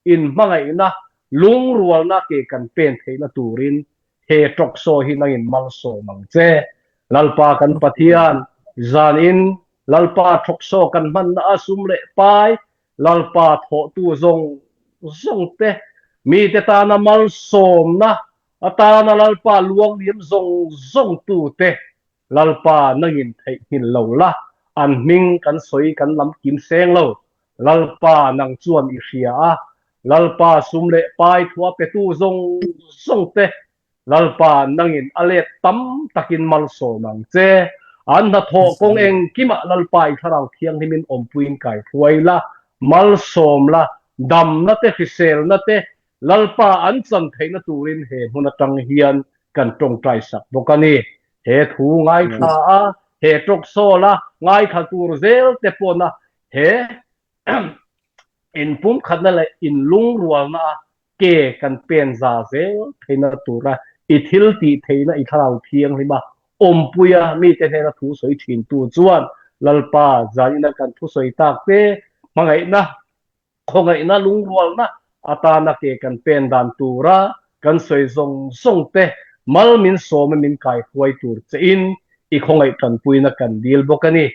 Speaker 4: inhmangaihna lungrualna ke kan pen theihna turin he talk-show hi nangin malsawm ang che. Lalpa kan Pathian, zanin Lalpa talk-show kan hmanna a sum leh pai, Lalpa thawhtu zawng zawngte, mite tana malsawmna atana Lalpa luangliam zawng zawngtute Lalpa nangin theihnghilh lo la, an hming kan sawi kan lam kim seng lo. Lalpa nang chuan i hria a, Lalpa sum leh pai thua petu zawng zawng te, Lalpa nangin a let tam takin malsawm ang che. An hnathawh kawng engkimah Lalpa i Thlarau Thianghlimin awmpuiin kai hruai la, malsawm la, damna te hriselna te Lalpa an chan theihna turin he hmun atang hian kan tawngtai sak bawk a ni. He thu ngaithla a, he tawksawl a ngaithla tur zel te pawna he inpumkhatna leh inlungrualna a ke kan pen za zel theihna tura i thil tih theihna i thlarau thianghlim a awmpuia mite hnena thu sawi thintu chuan Lalpa zanina kan thusawi tak te hmangaihna Khawngaihna lungrualna atana ke kan pen dan tura kan sawi zawng zawng te mal min sawm a min kai hruai tur che in i khawngaih tanpuina kan dil bawk a ni.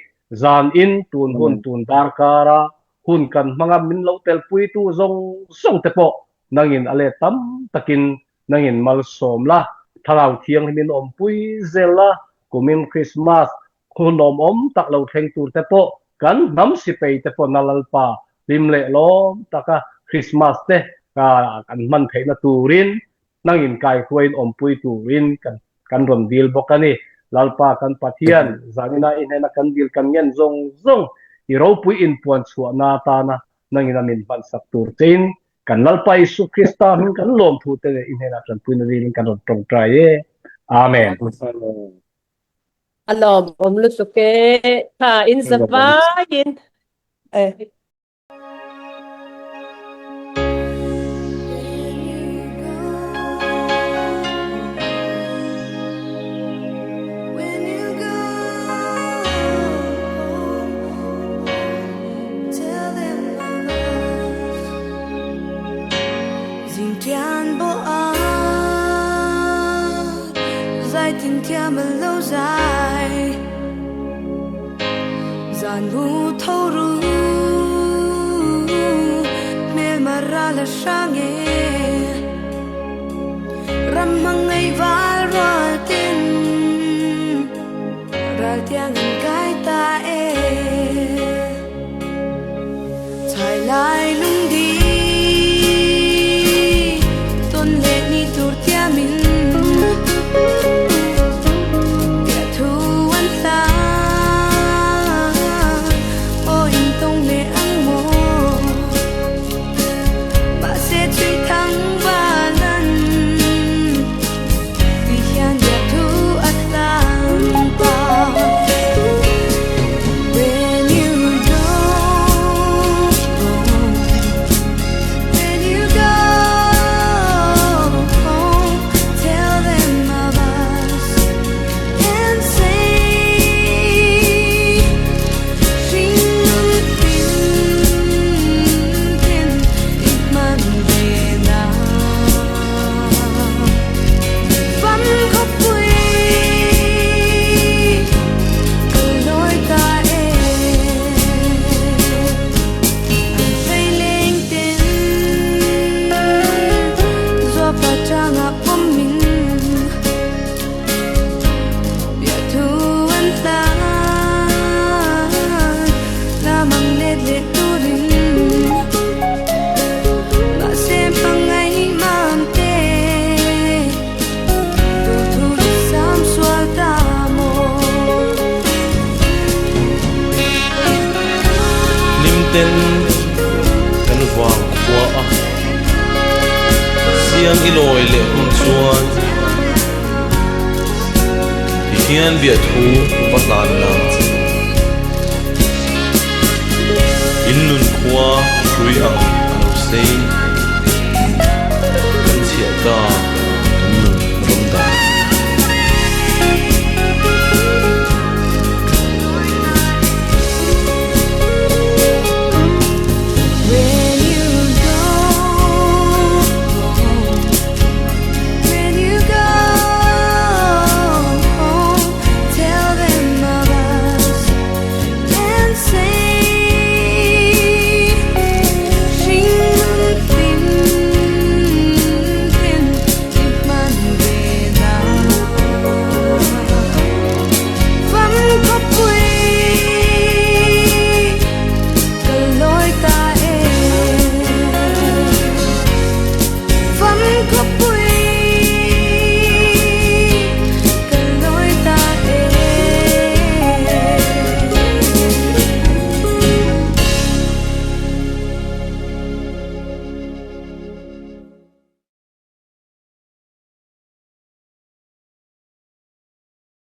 Speaker 4: Zan in tun hun tun darkar a hun kan hmang a min lo telpuitu zawng zawng te pawh nangin a let tam takin nangin malsawm la, Thlarau Thianghlim in awmpui zel la, kumin Krismas Hun lawmawm tak lo thleng tur te pawh kan hnam sipei te pawn a Lalpa hlim leh lawm taka Christmas te kan hman theihna turin nangin kaihruaiin awmpui turin kan kan rawn dil bawk a ni. Lalpa kan Pathian zanina i hnena kan dil kan ngen zawng zawng i ropui inpuan chhuahna atana nangin a min hmansak tur chein kan Lalpa Isu Krista hming kan lawmthu te leh i hnenah tanpuina dilin kan rawn tawngtai e. Amen.
Speaker 1: A lawmawm lutuk e. Tha in za vaiin. Eh.
Speaker 8: ten kan vang khua a Siang i lawi leh hun chuan Ti hian biahthu va hlan nang che. In nun khua hrui ang a lo sei. Kan chhiah ta.